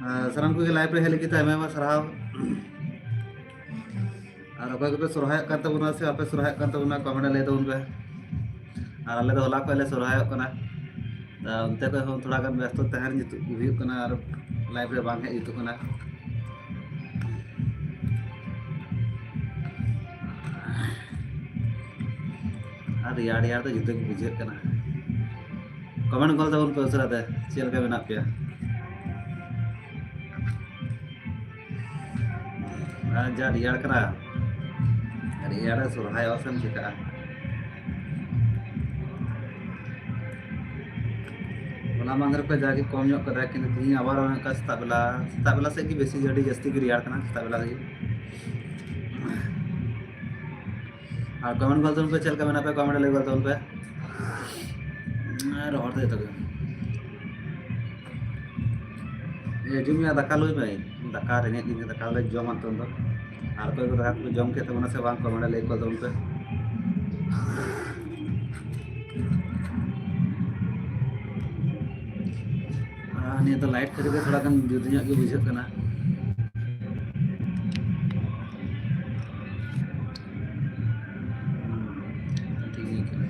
ᱟᱨ ᱥᱟᱱᱟᱢ ᱠᱚᱜᱮ ᱞᱟᱭᱤᱵᱷ ᱨᱮ ᱦᱮᱡ ᱞᱟᱹᱜᱤᱫ ᱛᱮ ᱟᱭᱢᱟ ᱟᱭᱢᱟ ᱥᱟᱨᱦᱟᱣ᱾ ᱟᱨ ᱚᱠᱚᱭ ᱠᱚᱯᱮ ᱥᱚᱨᱦᱟᱭᱚᱜ ᱠᱟᱱ ᱛᱟᱵᱚᱱᱟ ᱥᱮ ᱵᱟᱯᱮ ᱥᱚᱨᱦᱟᱭᱚᱜ ᱠᱟᱱ ᱛᱟᱵᱚᱱᱟ, ᱠᱚᱢᱮᱱᱴ ᱨᱮ ᱞᱟᱹᱭ ᱛᱟᱵᱚᱱ ᱯᱮ᱾ ᱟᱨ ᱟᱞᱮ ᱫᱚ ᱦᱚᱞᱟ ᱠᱷᱚᱱ ᱞᱮ ᱥᱚᱨᱦᱟᱭᱚᱜ ᱠᱟᱱᱟ᱾ ᱟᱨ ᱚᱱᱛᱮ ᱠᱷᱚᱱ ᱦᱚᱸ ᱛᱷᱚᱲᱟ ᱜᱟᱱ ᱵᱮᱥᱛᱚ ᱛᱟᱦᱮᱱ ᱡᱩᱛᱩᱜ ᱦᱩᱭᱩᱜ ᱠᱟᱱᱟ ᱟᱨ ᱞᱟᱭᱤᱵᱷ ᱨᱮ ᱵᱟᱝ ᱦᱮᱡ ᱡᱩᱛᱩᱜ ᱠᱟᱱᱟ᱾ ᱟᱨ ᱨᱮᱭᱟᱲ ᱨᱮᱭᱟᱲ ᱫᱚ ᱡᱩᱫᱟᱹ ᱜᱮ ᱵᱩᱡᱷᱟᱹᱜ ᱠᱟᱱᱟ᱾ ᱠᱚᱢᱮᱱᱴ ᱜᱚᱫ ᱛᱟᱵᱚᱱ ᱯᱮ ᱩᱥᱟᱹᱨᱟ ᱛᱮ, ᱪᱮᱫ ᱞᱮᱠᱟ ᱢᱮᱱᱟᱜ ᱯᱮᱭᱟ? ᱟᱨ ᱡᱟ ᱨᱮᱭᱟᱲ ᱠᱟᱱᱟ, ᱨᱮᱭᱟᱲ ᱨᱮ ᱥᱚᱨᱦᱟᱭᱚᱜ ᱥᱮᱢ ᱪᱤᱠᱟᱹᱜᱼᱟ? ᱦᱚᱞᱟ ᱢᱟᱦᱫᱮᱨ ᱠᱷᱚᱱ ᱡᱟᱜᱮ ᱠᱚᱢ ᱧᱚᱜ ᱠᱟᱫᱟᱭ, ᱠᱤᱱᱛᱩ ᱛᱤᱦᱤᱧ ᱟᱵᱟᱨ ᱚᱱᱠᱟ ᱥᱮᱛᱟᱜ ᱵᱮᱞᱟ, ᱥᱮᱛᱟᱜ ᱵᱮᱞᱟ ᱥᱮᱫ ᱜᱮ ᱵᱮᱥᱤ ᱟᱹᱰᱤ ᱡᱟᱹᱥᱛᱤ ᱜᱮ ᱨᱮᱭᱟᱲ ᱠᱟᱱᱟ ᱥᱮᱛᱟᱜ ᱵᱮᱞᱟ ᱨᱮᱜᱮ᱾ ᱟᱨ ᱠᱚᱢᱮᱱᱴ ᱜᱚᱫ ᱛᱟᱵᱚᱱ ᱯᱮ, ᱪᱮᱫ ᱞᱮᱠᱟ ᱢᱮᱱᱟᱜ ᱯᱮᱭᱟ, ᱠᱚᱢᱮᱱᱴ ᱨᱮ ᱞᱟᱹᱭ ᱜᱚᱫ ᱛᱟᱵᱚᱱ ᱯᱮ᱾ ᱟᱨ ᱨᱚᱦᱚᱲ ᱛᱮ ᱡᱚᱛᱚ ᱜᱮ᱾ ᱮ, ᱦᱤᱡᱩᱜ ᱢᱮ, ᱫᱟᱠᱟ ᱞᱩᱭ ᱢᱮ᱾ ᱫᱟᱠᱟ ᱨᱮᱸᱜᱮᱡ ᱫᱤᱱ ᱨᱮ ᱫᱟᱠᱟ ᱞᱮ ᱡᱚᱢᱟ ᱱᱤᱛᱚᱝ ᱫᱚ᱾ ᱟᱨ ᱚᱠᱚᱭ ᱠᱚ ᱫᱟᱠᱟ ᱠᱚ ᱡᱚᱢ ᱠᱮᱫ ᱛᱟᱵᱚᱱᱟ ᱥᱮ ᱵᱟᱝ, ᱠᱚᱢᱮᱱᱴ ᱨᱮ ᱞᱟᱹᱭ ᱜᱚᱫ ᱛᱟᱵᱚᱱ ᱯᱮ᱾ ᱟᱨ ᱱᱤᱭᱟᱹ ᱫᱚ ᱞᱟᱭᱤᱴ ᱠᱷᱟᱹᱛᱤᱨ ᱛᱮ ᱛᱷᱚᱲᱟ ᱜᱟᱱ ᱡᱩᱫᱟᱹ ᱧᱚᱜ ᱜᱮ ᱵᱩᱡᱷᱟᱹᱜ ᱠᱟᱱᱟ᱾ ᱴᱷᱤᱠ ᱜᱮ ᱟᱹᱭᱠᱟᱹᱜ ᱠᱟᱱᱟ᱾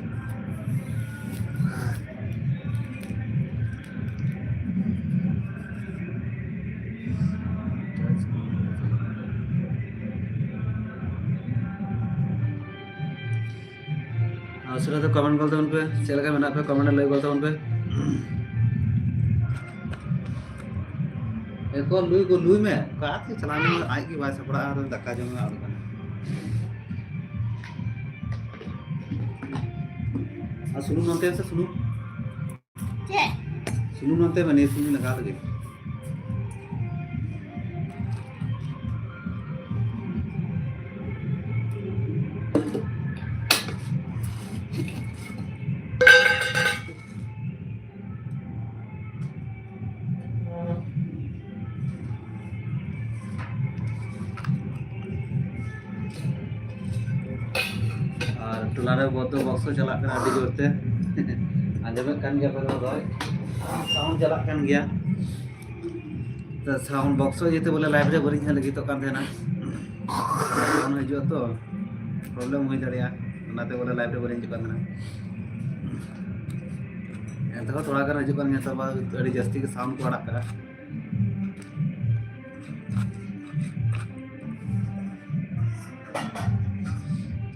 ᱟᱨ ᱩᱥᱟᱹᱨᱟ ᱛᱮ ᱠᱚᱢᱮᱱᱴ ᱜᱚᱫ ᱛᱟᱵᱚᱱ ᱯᱮ, ᱪᱮᱫ ᱞᱮᱠᱟ ᱢᱮᱱᱟᱜ ᱯᱮ, ᱠᱚᱢᱮᱱᱴ ᱨᱮ ᱞᱟᱹᱭ ᱜᱚᱫ ᱛᱟᱵᱚᱱ ᱯᱮ᱾ ᱮ ᱜᱳ, ᱞᱩᱭ ᱜᱳ, ᱞᱩᱭ ᱢᱮ᱾ ᱚᱠᱟ ᱛᱮ ᱪᱟᱞᱟᱣ ᱞᱮᱱᱟ, ᱟᱡ ᱜᱮ ᱵᱟᱭ ᱥᱟᱯᱲᱟᱜᱼᱟ, ᱟᱨ ᱫᱟᱠᱟ ᱡᱚᱢ ᱮ ᱟᱫ ᱠᱟᱱᱟ᱾ ᱟᱨ ᱥᱩᱱᱩᱢ ᱱᱚᱱᱛᱮ ᱥᱮ ᱥᱩᱱᱩᱢ? ᱪᱮᱫ? ᱥᱩᱱᱩᱢ ᱱᱚᱛᱮ ᱢᱟᱱᱮ ᱥᱩᱱᱩᱢ ᱞᱟᱜᱟᱣ ᱞᱟᱹᱜᱤᱫ᱾ ᱟᱨ ᱴᱚᱞᱟ ᱨᱮ ᱵᱚᱫᱽᱫᱚ ᱵᱚᱠᱥ ᱪᱟᱞᱟᱜ ᱠᱟᱱᱟ ᱟᱹᱰᱤ ᱡᱳᱨ ᱛᱮ᱾ ᱟᱸᱡᱚᱢᱮᱫ ᱠᱟᱱ ᱜᱮᱭᱟ ᱯᱮ ᱱᱚᱣᱟ ᱫᱚ, ᱥᱟᱣᱩᱱᱰ ᱪᱟᱞᱟᱜ ᱠᱟᱱ ᱜᱮᱭᱟ᱾ ᱛᱚ ᱥᱟᱣᱩᱱᱰ ᱵᱚᱠᱥ ᱤᱭᱟᱹᱛᱮ ᱵᱚᱞᱮ ᱞᱟᱭᱤᱵᱷ ᱨᱮ ᱵᱟᱹᱞᱤᱧ ᱦᱮᱡ ᱞᱟᱹᱜᱤᱫᱚᱜ ᱠᱟᱱ ᱛᱟᱦᱮᱱᱟ᱾ ᱥᱟᱣᱩᱱᱰ ᱦᱤᱡᱩᱜᱼᱟ ᱛᱚ, ᱯᱨᱚᱵᱞᱮᱢ ᱦᱩᱭ ᱫᱟᱲᱮᱭᱟᱜᱼᱟ, ᱚᱱᱟᱛᱮ ᱵᱚᱞᱮ ᱞᱟᱭᱤᱵᱷ ᱨᱮ ᱵᱟᱹᱞᱤᱧ ᱦᱤᱡᱩᱜ ᱠᱟᱱ ᱛᱟᱦᱮᱱᱟ᱾ ᱮᱱᱛᱮᱦᱚᱸ ᱛᱷᱚᱲᱟ ᱜᱟᱱ ᱦᱤᱡᱩᱜ ᱠᱟᱱ ᱜᱮᱭᱟ, ᱛᱚ ᱟᱹᱰᱤ ᱡᱟᱹᱥᱛᱤ ᱜᱮ ᱥᱟᱣᱩᱱᱰ ᱠᱚ ᱟᱲᱟᱜ ᱠᱟᱜᱼᱟ᱾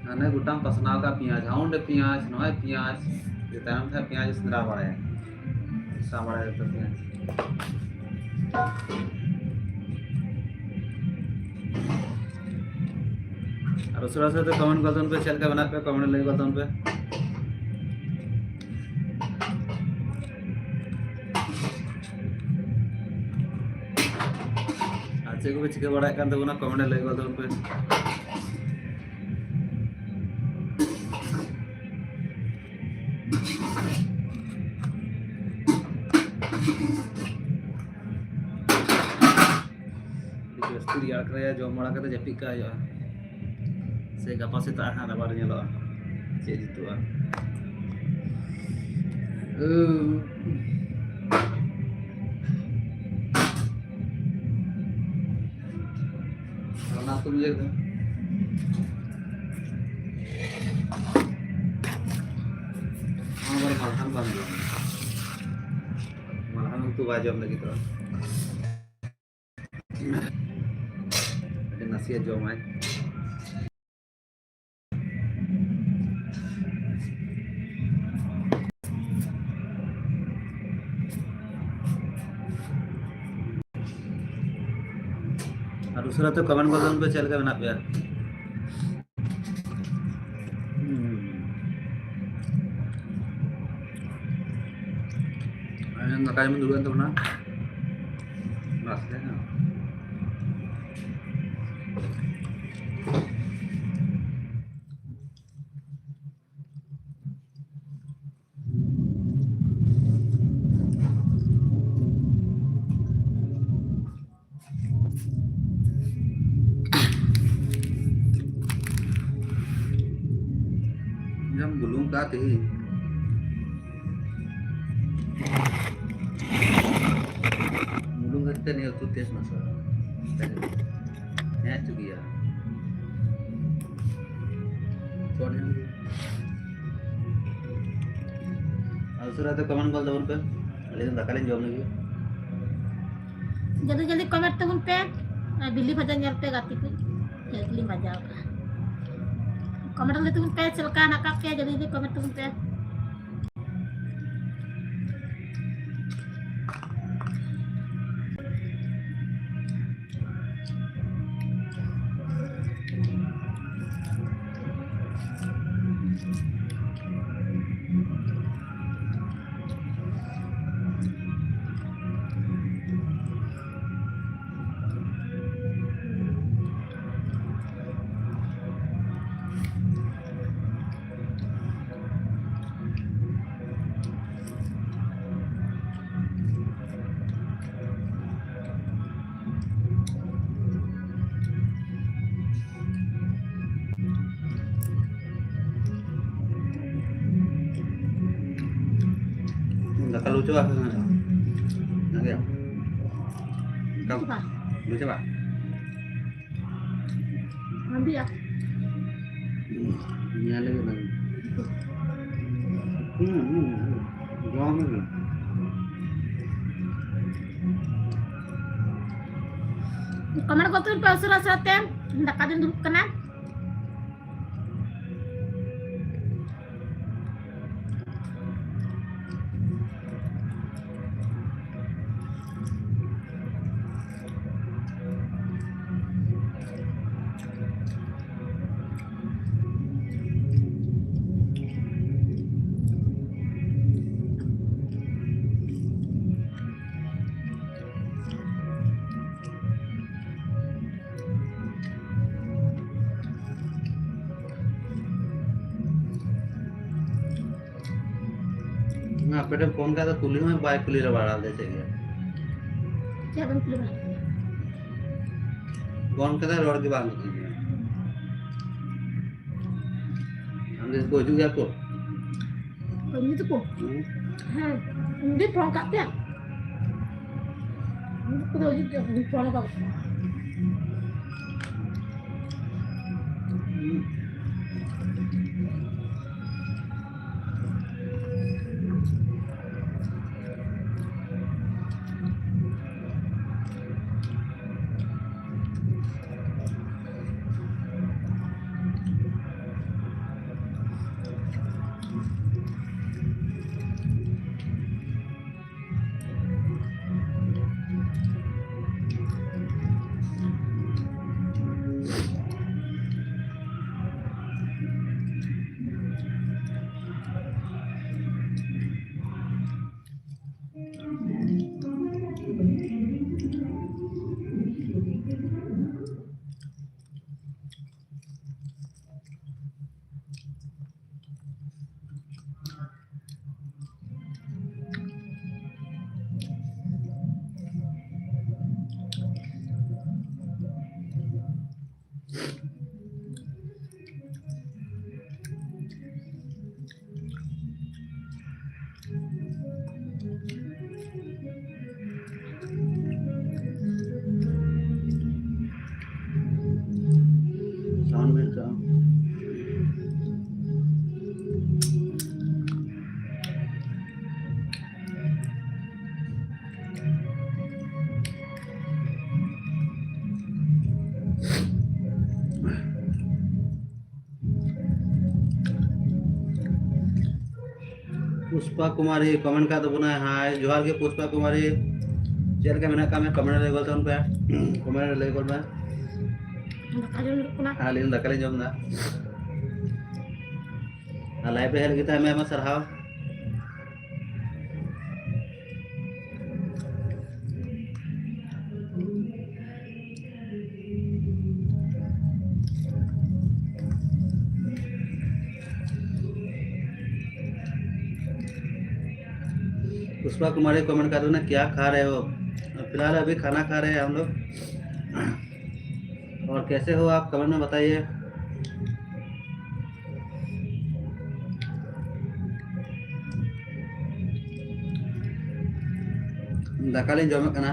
ᱦᱟᱱᱮ ᱜᱚᱴᱟᱢ ᱯᱟᱥᱱᱟᱣ ᱠᱟᱜ ᱯᱮᱸᱭᱟᱡᱽ, ᱦᱟᱣᱩᱱᱰ ᱯᱮᱸᱭᱟᱡᱽ, ᱱᱚᱜᱼᱚᱭ ᱯᱮᱸᱭᱟᱡᱽ, ᱡᱮ ᱛᱟᱭᱚᱢ ᱛᱮ ᱯᱮᱸᱭᱟᱡᱽ ᱥᱮᱸᱫᱽᱨᱟ ᱵᱟᱲᱟᱭᱟ, ᱥᱟᱵ ᱵᱟᱲᱟᱭᱟ ᱡᱚᱛᱚ ᱯᱮᱸᱭᱟᱡᱽ᱾ ᱟᱨ ᱩᱥᱟᱹᱨᱟ ᱩᱥᱟᱹᱨᱟ ᱛᱮ ᱠᱚᱢᱮᱱᱴ ᱜᱚᱫ ᱛᱟᱵᱚᱱ ᱯᱮ, ᱪᱮᱫ ᱞᱮᱠᱟ ᱢᱮᱱᱟᱜ ᱯᱮᱭᱟ, ᱠᱚᱢᱮᱱᱴ ᱞᱟᱹᱭ ᱜᱚᱫ ᱛᱟᱵᱚᱱ ᱯᱮ᱾ ᱟᱨ ᱪᱮᱫ ᱠᱚᱯᱮ ᱪᱤᱠᱟᱹ ᱵᱟᱲᱟᱭᱮᱫ ᱠᱟᱱ ᱛᱟᱵᱚᱱᱟ, ᱠᱚᱢᱮᱱᱴ ᱨᱮ ᱞᱟᱹᱭ ᱜᱚᱫ ᱛᱟᱵᱚᱱ ᱯᱮ᱾ ᱟᱹᱰᱤ ᱡᱟᱹᱥᱛᱤ ᱨᱮᱭᱟᱲ ᱠᱟᱱᱟ, ᱡᱚᱢ ᱵᱟᱲᱟ ᱠᱟᱛᱮ ᱡᱟᱹᱯᱤᱫ ᱠᱟᱜ ᱦᱩᱭᱩᱜᱼᱟ, ᱥᱮ ᱜᱟᱯᱟ ᱥᱮᱛᱟᱜ ᱦᱟᱸᱜ ᱟᱵᱟᱨ ᱧᱮᱞᱚᱜᱼᱟ ᱪᱮᱫ ᱡᱩᱛᱩᱜᱼᱟ᱾ ᱩᱸ᱾ ᱚᱱᱟ ᱠᱚ ᱤᱭᱟᱹ ᱫᱚ᱾ ᱱᱚᱣᱟ ᱵᱟᱨ ᱢᱟᱞᱦᱟᱱ ᱵᱟᱝ ᱡᱚᱢ᱾ ᱢᱟᱞᱦᱟᱱ ᱩᱛᱩ ᱵᱟᱭ ᱡᱚᱢ ᱞᱟᱹᱜᱤᱫᱚᱜᱼᱟ᱾ ᱟᱹᱰᱤ ᱱᱟᱥᱮᱭᱟᱜ ᱡᱚᱢᱟᱭ᱾ ᱟᱨ ᱩᱥᱟᱹᱨᱟ ᱛᱮ ᱠᱚᱢᱮᱱᱴ ᱜᱚᱫ ᱛᱟᱵᱚᱱ ᱯᱮ, ᱪᱮᱫ ᱞᱮᱠᱟ ᱢᱮᱱᱟᱜ ᱯᱮᱭᱟ? ᱦᱩᱸ᱾ ᱫᱟᱠᱟ ᱡᱚᱢ ᱫᱩᱲᱩᱵ ᱮᱱ ᱛᱟᱵᱚᱱᱟ᱾ ᱵᱟᱥ ᱨᱮ᱾ ᱡᱟᱢ ᱵᱩᱞᱩᱝ ᱠᱟᱜᱼᱟ ᱛᱮᱦᱮᱧ᱾ ᱵᱩᱞᱩᱝ ᱠᱷᱟᱹᱛᱤᱨ ᱛᱮ ᱱᱤᱭᱟᱹ ᱩᱛᱩ ᱴᱮᱥᱴ ᱱᱟᱥᱟ᱾ ᱦᱮᱸ, ᱪᱩᱜᱤᱭᱟ᱾ ᱪᱚᱴ ᱦᱮᱸ᱾ ᱟᱨ ᱩᱥᱟᱹᱨᱟ ᱛᱮ ᱠᱚᱢᱮᱱᱴ ᱜᱚᱞ ᱛᱟᱵᱚᱱ ᱯᱮ᱾ ᱟᱹᱞᱤᱧ ᱫᱚ ᱫᱟᱠᱟ ᱞᱤᱧ ᱡᱚᱢ ᱞᱟᱹᱜᱤᱫ᱾ ᱡᱚᱞᱫᱤ ᱡᱚᱞᱫᱤ ᱠᱚᱢᱮᱱᱴ ᱛᱟᱵᱚᱱ ᱯᱮ᱾ ᱟᱨ ᱵᱤᱞᱤ ᱵᱷᱟᱡᱟ ᱧᱮᱞ ᱯᱮ ᱜᱟᱛᱮ ᱠᱚ᱾ ᱪᱮᱫ ᱞᱤᱧ ᱵᱷᱟᱡᱟᱣ ᱠᱟᱜᱼᱟ᱾ ᱠᱚᱢᱮᱱᱴ ᱞᱟᱹᱭ ᱛᱟᱵᱚᱱ ᱯᱮ ᱪᱮᱫ ᱞᱮᱠᱟ ᱦᱮᱱᱟᱜ ᱟᱠᱟᱫ ᱯᱮᱭᱟ, ᱡᱚᱞᱫᱤ ᱡᱚᱞᱫᱤ ᱠᱚᱢᱮᱱᱴ ᱛᱟᱵᱚᱱ ᱯᱮ᱾ ᱫᱟᱠᱟ ᱞᱩ ᱪᱟᱵᱟ ᱟᱠᱟᱱᱟ᱾ ᱚᱱᱟᱜᱮ᱾ ᱫᱟᱠᱟ ᱵᱟ᱾ ᱞᱩ ᱪᱟᱵᱟ᱾ ᱦᱟᱺᱰᱤᱭᱟ᱾ ᱧᱮᱞ ᱞᱮᱜᱮ ᱵᱷᱟᱜᱮ᱾ ᱦᱩᱸ, ᱦᱩᱸ, ᱦᱩᱸ᱾ ᱡᱚᱢ ᱢᱮ᱾ ᱠᱚᱢᱮᱱᱴ ᱜᱚᱫ ᱯᱮ ᱩᱥᱟᱹᱨᱟ ᱩᱥᱟᱹᱨᱟ ᱛᱮ, ᱫᱟᱠᱟ ᱫᱤᱱ ᱫᱩᱲᱩᱵ ᱠᱟᱱᱟ᱾ ᱟᱯᱮ ᱴᱷᱮᱱ ᱯᱷᱳᱱ ᱠᱟᱛᱮ ᱠᱩᱞᱤ ᱦᱚᱸ ᱵᱟᱭ ᱠᱩᱞᱤ ᱨᱮ ᱵᱟᱲᱟ ᱞᱮᱫᱟ ᱪᱮᱫ ᱜᱮ᱾ ᱪᱮᱫ ᱵᱮᱱ ᱠᱩᱞᱤ ᱵᱟᱲᱟ ᱠᱮᱫᱟ? ᱯᱷᱳᱱ ᱠᱟᱛᱮ ᱨᱚᱲ ᱜᱮ ᱵᱟᱝ ᱠᱩᱞᱤ ᱠᱟᱱᱟ᱾ ᱟᱢ ᱫᱚ ᱠᱚ ᱦᱤᱡᱩᱜ ᱜᱮᱭᱟ ᱠᱚ? ᱩᱱᱤ ᱫᱚᱠᱚ? ᱦᱩᱸ᱾ ᱦᱮᱸ, ᱩᱱᱤ ᱫᱚᱭ ᱯᱷᱳᱱ ᱠᱟᱜ ᱛᱮ᱾ ᱩᱱᱤ ᱫᱚᱠᱚ ᱫᱚ ᱦᱤᱡᱩᱜ ᱜᱮᱭᱟ, ᱩᱱᱤ ᱯᱷᱳᱱ ᱠᱟᱜ ᱠᱚ᱾ Sound ᱵᱮᱱ ᱪᱟᱞᱟᱣ᱾ ᱯᱩᱥᱯᱟ ᱠᱩᱢᱟᱨᱤ comment ᱠᱟᱜ ᱛᱟᱵᱚᱱᱟᱭ᱾ ᱦᱟᱭ, ᱡᱚᱦᱟᱨ ᱜᱮ ᱯᱩᱥᱯᱟ ᱠᱩᱢᱟᱨᱤ, ᱪᱮᱫ ᱞᱮᱠᱟ ᱢᱮᱱᱟᱜ ᱠᱟᱜ ᱢᱮᱭᱟ? Comment ᱨᱮ ᱞᱟᱹᱭ ᱜᱚᱫ ᱛᱟᱵᱚᱱ ᱯᱮ᱾ Comment ᱨᱮ ᱞᱟᱹᱭ ᱜᱚᱫ ᱢᱮ᱾ ᱫᱟᱠᱟ ᱡᱚᱢ ᱦᱩᱭᱩᱜ ᱠᱟᱱᱟ᱾ ᱟᱹᱞᱤᱧ ᱫᱟᱠᱟ ᱞᱤᱧ ᱡᱚᱢ ᱮᱫᱟ᱾ ᱟᱨ live ᱨᱮ ᱦᱮᱡ ᱞᱟᱹᱜᱤᱫ ᱛᱮ ᱟᱭᱢᱟ ᱟᱭᱢᱟ ᱥᱟᱨᱦᱟᱣ᱾ पुष्पा कुमारी कमेंट कर रहे ना, क्या खा रहे हो? फिलहाल अभी खाना खा रहे हैं हम लोग। और कैसे हो आप, कमेंट में बताइए। ᱫᱟᱠᱟ ᱞᱤᱧ ᱡᱚᱢᱮᱫ ᱠᱟᱱᱟ᱾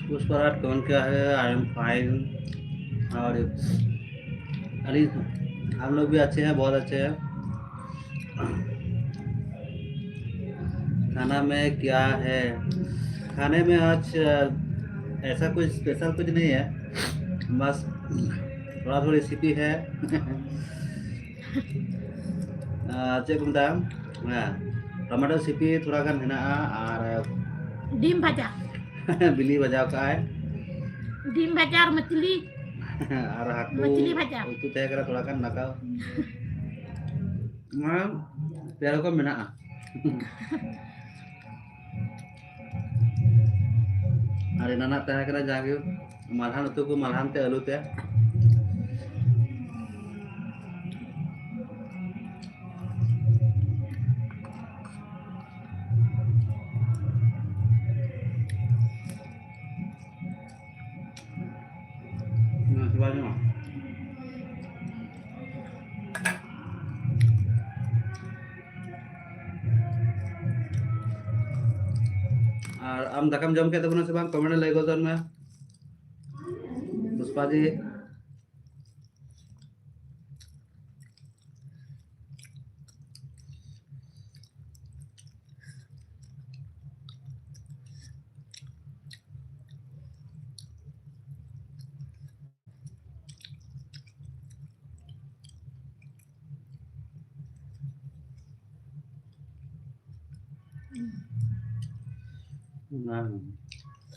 पुष्पराज कौन क्या है? I am fine। और अरे, हम लोग भी अच्छे हैं, बहुत अच्छे हैं। खाना में क्या है? खाने में आज, अ, ऐसा कोई स्पेशल कुछ नहीं है, बस ᱛᱷᱚᱲᱟ ᱛᱷᱚᱲᱤ ᱥᱤᱯᱤ ᱦᱮ᱾ ᱟᱨ ᱪᱮᱫ ᱠᱚ ᱢᱮᱛᱟᱜᱼᱟ? ᱦᱮᱸ, ᱴᱚᱢᱮᱴᱳ ᱥᱤᱯᱤ ᱛᱷᱚᱲᱟ ᱜᱟᱱ ᱦᱮᱱᱟᱜᱼᱟ, ᱟᱨ ᱰᱤᱢ ᱵᱷᱟᱡᱟ᱾ ᱵᱤᱞᱤ ᱵᱷᱟᱡᱟ ᱠᱟᱜᱼᱟᱭ᱾ ᱰᱤᱢ ᱵᱷᱟᱡᱟ ᱟᱨ ᱢᱟᱪᱷᱞᱤ᱾ ᱟᱨ ᱦᱟᱹᱠᱩ ᱢᱟᱪᱷᱞᱤ ᱵᱷᱟᱡᱟ᱾ ᱩᱛᱩ ᱛᱟᱦᱮᱸ ᱠᱟᱱᱟ ᱛᱷᱚᱲᱟ ᱜᱟᱱ ᱫᱟᱠᱟ᱾ ᱚᱱᱟ ᱯᱮ ᱨᱚᱠᱚᱢ ᱢᱮᱱᱟᱜᱼᱟ᱾ ᱟᱨ ᱮᱱᱟᱱᱟᱜ ᱛᱟᱦᱮᱸ ᱠᱟᱱᱟ ᱡᱟᱜᱮ ᱢᱟᱞᱦᱟᱱ ᱩᱛᱩ ᱠᱚ, ᱢᱟᱞᱦᱟᱱ ᱛᱮ ᱟᱹᱞᱩ ᱛᱮ᱾ ᱦᱮᱸ, ᱥᱮᱵᱟ ᱧᱚᱜ᱾ ᱟᱨ ᱟᱢ ᱫᱟᱠᱟᱢ ᱡᱚᱢ ᱠᱮᱫ ᱛᱟᱵᱚᱱᱟ ᱥᱮ ᱵᱟᱝ? ᱠᱚᱢᱮᱱᱴ ᱨᱮ ᱞᱟᱹᱭ ᱜᱚᱫ ᱢᱮ᱾ ᱯᱩᱥᱯᱟ ᱡᱤ᱾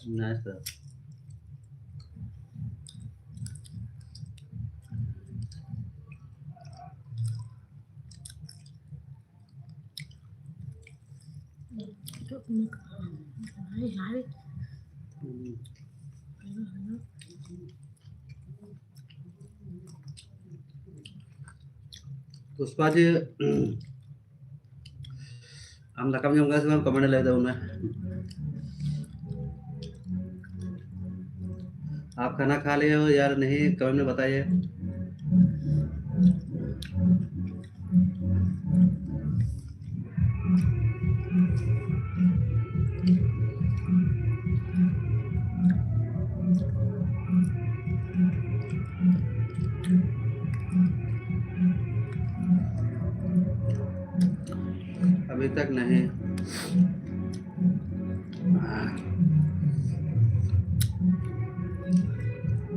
Nice, sir. ᱯᱩᱥᱯᱟ ᱡᱤ, ᱟᱢ ᱫᱟᱠᱟᱢ ᱡᱚᱢ ᱠᱟᱫᱟ ᱥᱮ ᱵᱟᱝ? ᱠᱚᱢᱮᱱᱴ ᱨᱮ ᱞᱟᱹᱭ ᱛᱟᱵᱚᱱ ᱢᱮ᱾ आप खाना खा लिए हो या नहीं, कमेंट में बताइए। अभी तक नहीं।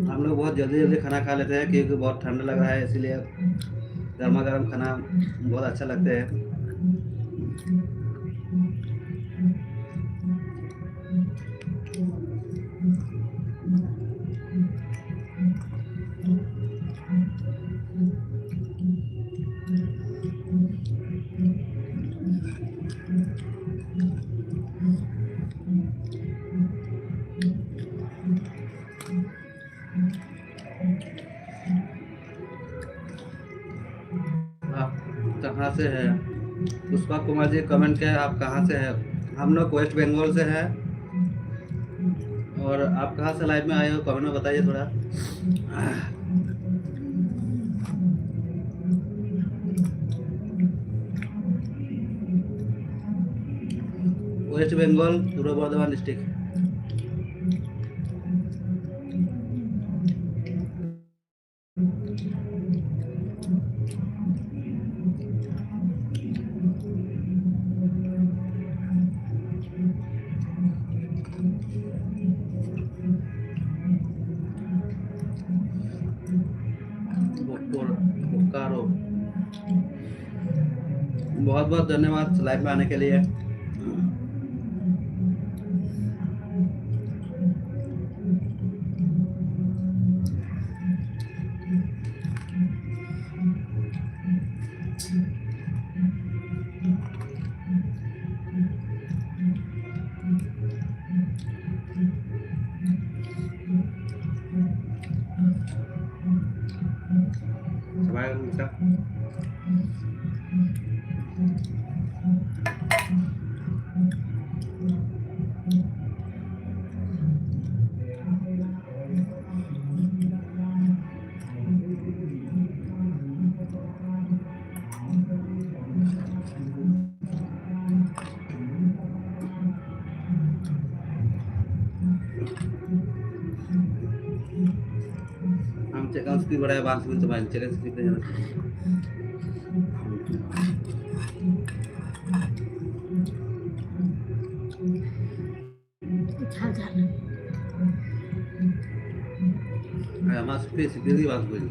हम लोग बहुत जल्दी जल्दी खाना खा लेते हैं क्योंकि बहुत ठंड लग रहा है, इसीलिए गर्मा गर्म खाना बहुत अच्छा लगता है। आप कहाँ से हैं? पुष्पा कुमार जी कमेंट किया, आप कहाँ से हैं? हम लोग वेस्ट बंगाल से हैं। और आप कहाँ से लाइव में आए हो, कमेंट में बताइए थोड़ा। वेस्ट बंगाल, पूर्व बर्धमान डिस्ट्रिक्ट। बोकारो। बहुत बहुत धन्यवाद लाइव में आने के लिए। ᱟᱢ ᱪᱮᱫ ᱞᱮᱠᱟᱢ ᱥᱤᱵᱤᱞ ᱵᱟᱲᱟᱭᱟ, ᱵᱟᱝ ᱥᱤᱵᱤᱞ ᱛᱟᱢᱟ, ᱪᱮᱫ ᱞᱮᱠᱟ ᱥᱤᱵᱤᱞ ᱛᱟᱢᱟ? ᱡᱷᱟᱞ ᱡᱷᱟᱞ᱾ ᱦᱮᱸ, ᱟᱢᱟᱜ ᱥᱤᱵᱤᱞ, ᱥᱤᱵᱤᱞ ᱜᱮ ᱵᱟᱝ ᱥᱤᱵᱤᱞ᱾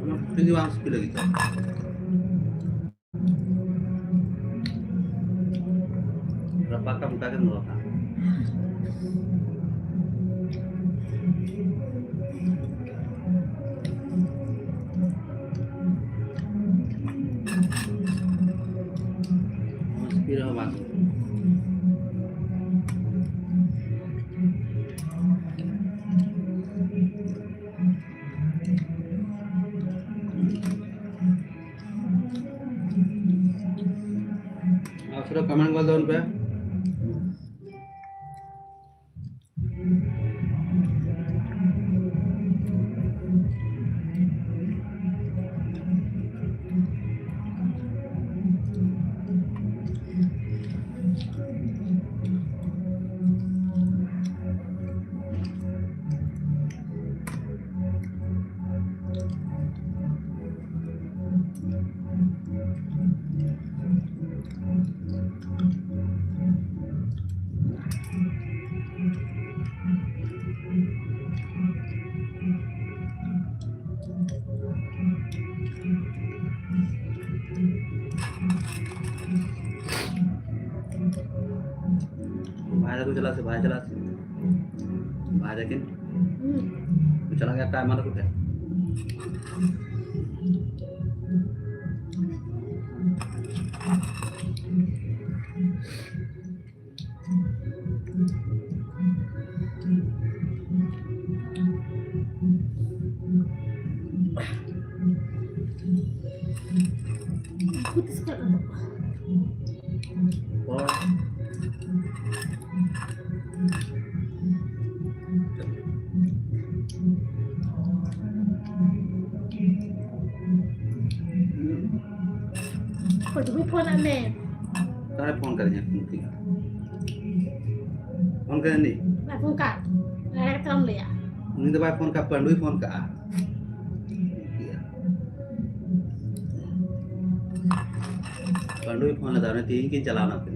ᱟᱢᱟᱜ ᱥᱤᱵᱤᱞ ᱜᱮ ᱵᱟᱝ ᱥᱤᱵᱤᱞ ᱞᱟᱹᱜᱤᱫ᱾ ᱨᱟᱯᱟᱜ ᱠᱟᱜ ᱚᱱᱠᱟ ᱜᱮᱢ ᱫᱚᱦᱚ ᱠᱟᱜᱼᱟ᱾ ᱢᱚᱡᱽ ᱜᱮ ᱨᱮᱦᱚᱸ ᱵᱟᱝ᱾ ᱟᱨ ᱥᱟᱨᱟ ᱠᱚᱢᱮᱱᱴ ᱜᱚᱞ ᱛᱟᱵᱚᱱ ᱯᱮ᱾ ᱵᱷᱟᱭ ᱛᱟᱠᱚ ᱪᱟᱞᱟᱜ ᱥᱮ, ᱵᱷᱟᱭ ᱪᱟᱞᱟᱜ ᱥᱮ, ᱵᱷᱟᱭ ᱛᱟᱹᱠᱤᱱ ᱪᱟᱞᱟᱜ ᱜᱮᱭᱟ, ᱟᱭᱢᱟ ᱛᱟᱠᱚ ᱛᱮ᱾ ᱠᱚ ᱫᱩᱵᱤ ᱯᱷᱳᱱ ᱟᱫ ᱢᱮ᱾ ᱚᱠᱟᱨᱮ ᱯᱷᱳᱱ ᱠᱟᱫᱤᱧᱟ? ᱯᱷᱳᱱ ᱠᱮᱫᱟ᱾ ᱯᱷᱳᱱ ᱠᱟᱫᱤᱧ? ᱵᱟᱭ ᱯᱷᱳᱱ ᱠᱟᱫ᱾ ᱮᱲᱮ ᱠᱟᱛᱷᱟᱢ ᱞᱟᱹᱭᱟ᱾ ᱩᱱᱤ ᱫᱚ ᱵᱟᱭ ᱯᱷᱳᱱ ᱠᱟᱫ, ᱯᱟᱹᱰᱩᱭ ᱯᱷᱳᱱ ᱠᱟᱜᱼᱟ᱾ ᱯᱟᱹᱰᱩᱭ ᱯᱷᱳᱱ ᱞᱮᱫᱟ, ᱩᱱᱤ ᱛᱤᱦᱤᱧ ᱠᱤᱱ ᱪᱟᱞᱟᱣ ᱮᱱᱟ ᱠᱤᱱ᱾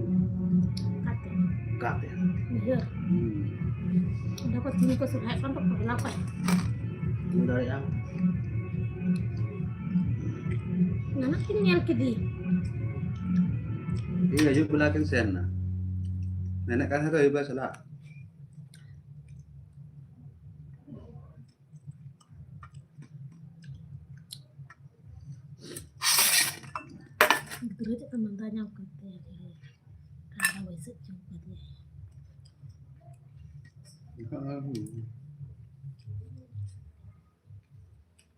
ᱚᱠᱟᱛᱮ? ᱚᱠᱟᱛᱮ? ᱩᱭᱦᱟᱹᱨ᱾ ᱦᱩᱸ᱾ ᱚᱸᱰᱮ ᱠᱚ ᱛᱤᱦᱤᱧ ᱠᱚ ᱥᱚᱨᱦᱟᱭᱚᱜ ᱠᱟᱱ ᱫᱚ, ᱯᱟᱜᱽᱞᱟ ᱠᱚ᱾ ᱦᱩᱭ ᱫᱟᱲᱮᱭᱟᱜᱼᱟ᱾ ᱱᱟᱱᱟ ᱠᱤᱱ ᱧᱮᱞ ᱠᱮᱫᱮ᱾ ᱤᱧ ᱦᱤᱡᱩᱜ ᱵᱮᱞᱟ ᱠᱤᱱ ᱥᱮᱱ ᱮᱱᱟ᱾ ᱢᱮᱱᱮᱫ ᱠᱟᱱ ᱛᱟᱦᱮᱸ ᱠᱚ ᱟᱹᱭᱩᱵ ᱵᱮᱲᱟ ᱪᱟᱞᱟᱜ᱾ ᱜᱤᱫᱽᱨᱟᱹ ᱪᱮᱫ ᱞᱮᱠᱟ ᱢᱟᱸᱫᱟ ᱧᱟᱢ ᱠᱟᱱ ᱛᱟᱭᱟ, ᱠᱟᱸᱰᱟ ᱵᱟᱹᱭᱥᱟᱹᱜ ᱪᱚ ᱠᱟᱫᱮᱭᱟ᱾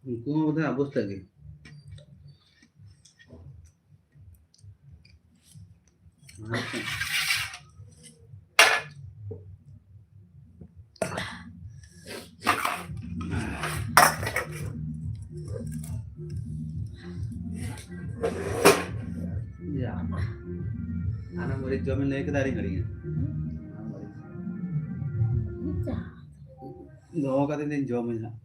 ᱩᱱᱠᱩ ᱦᱚᱸ ᱵᱳᱫᱷᱚᱭ ᱟᱵᱚ ᱥᱮᱫ ᱜᱮ᱾ ᱭᱟ᱾ ᱦᱟᱱᱟ ᱢᱟᱹᱨᱤᱪ ᱡᱚᱢᱤᱧ ᱞᱟᱹᱭ ᱠᱮᱫᱟ, ᱟᱹᱣᱨᱤᱧ ᱦᱤᱲᱤᱧᱟ᱾ ᱦᱟᱱᱟ ᱢᱟᱹᱨᱤᱪ᱾ ᱫᱚᱦᱚ ᱠᱟᱛᱮ ᱫᱚᱧ ᱡᱚᱢᱟᱹᱧ ᱦᱟᱸᱜ᱾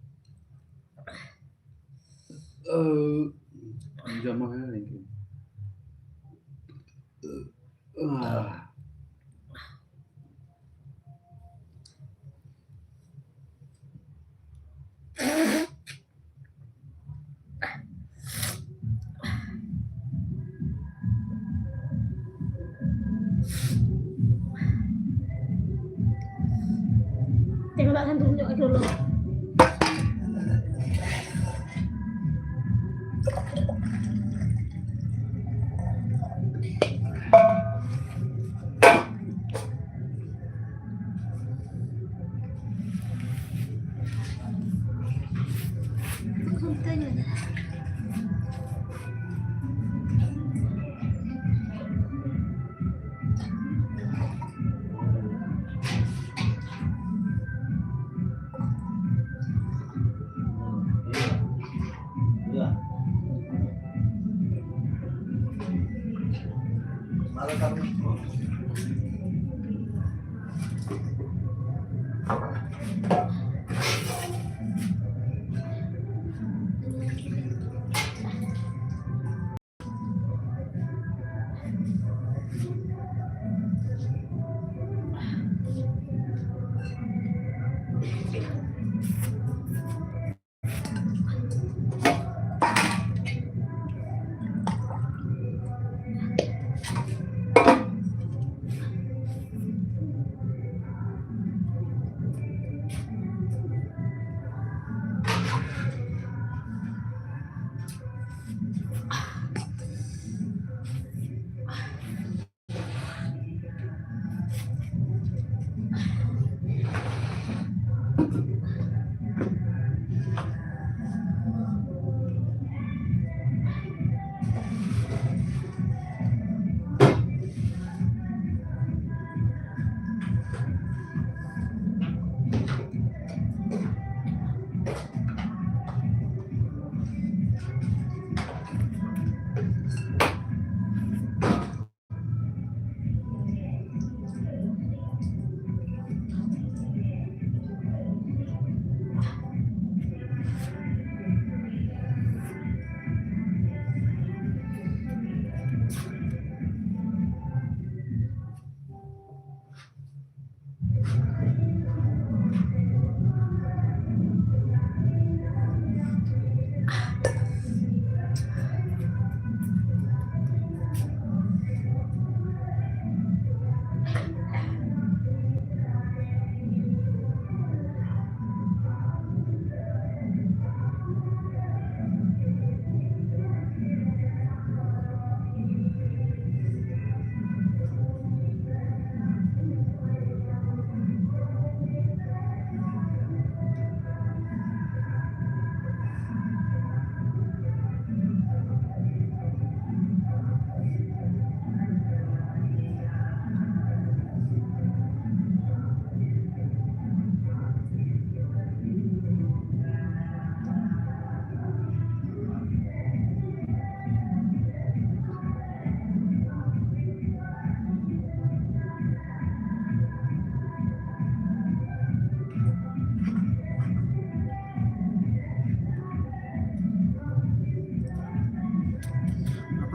ᱡᱚᱢᱟ ᱦᱮᱸ ᱱᱤᱝᱠᱟᱹ᱾ ᱛᱮᱸᱜᱚ ᱫᱟᱜ ᱠᱷᱟᱱ ᱫᱩᱞ ᱧᱚᱜ ᱟᱹᱰᱤ ᱞᱚᱞᱚ᱾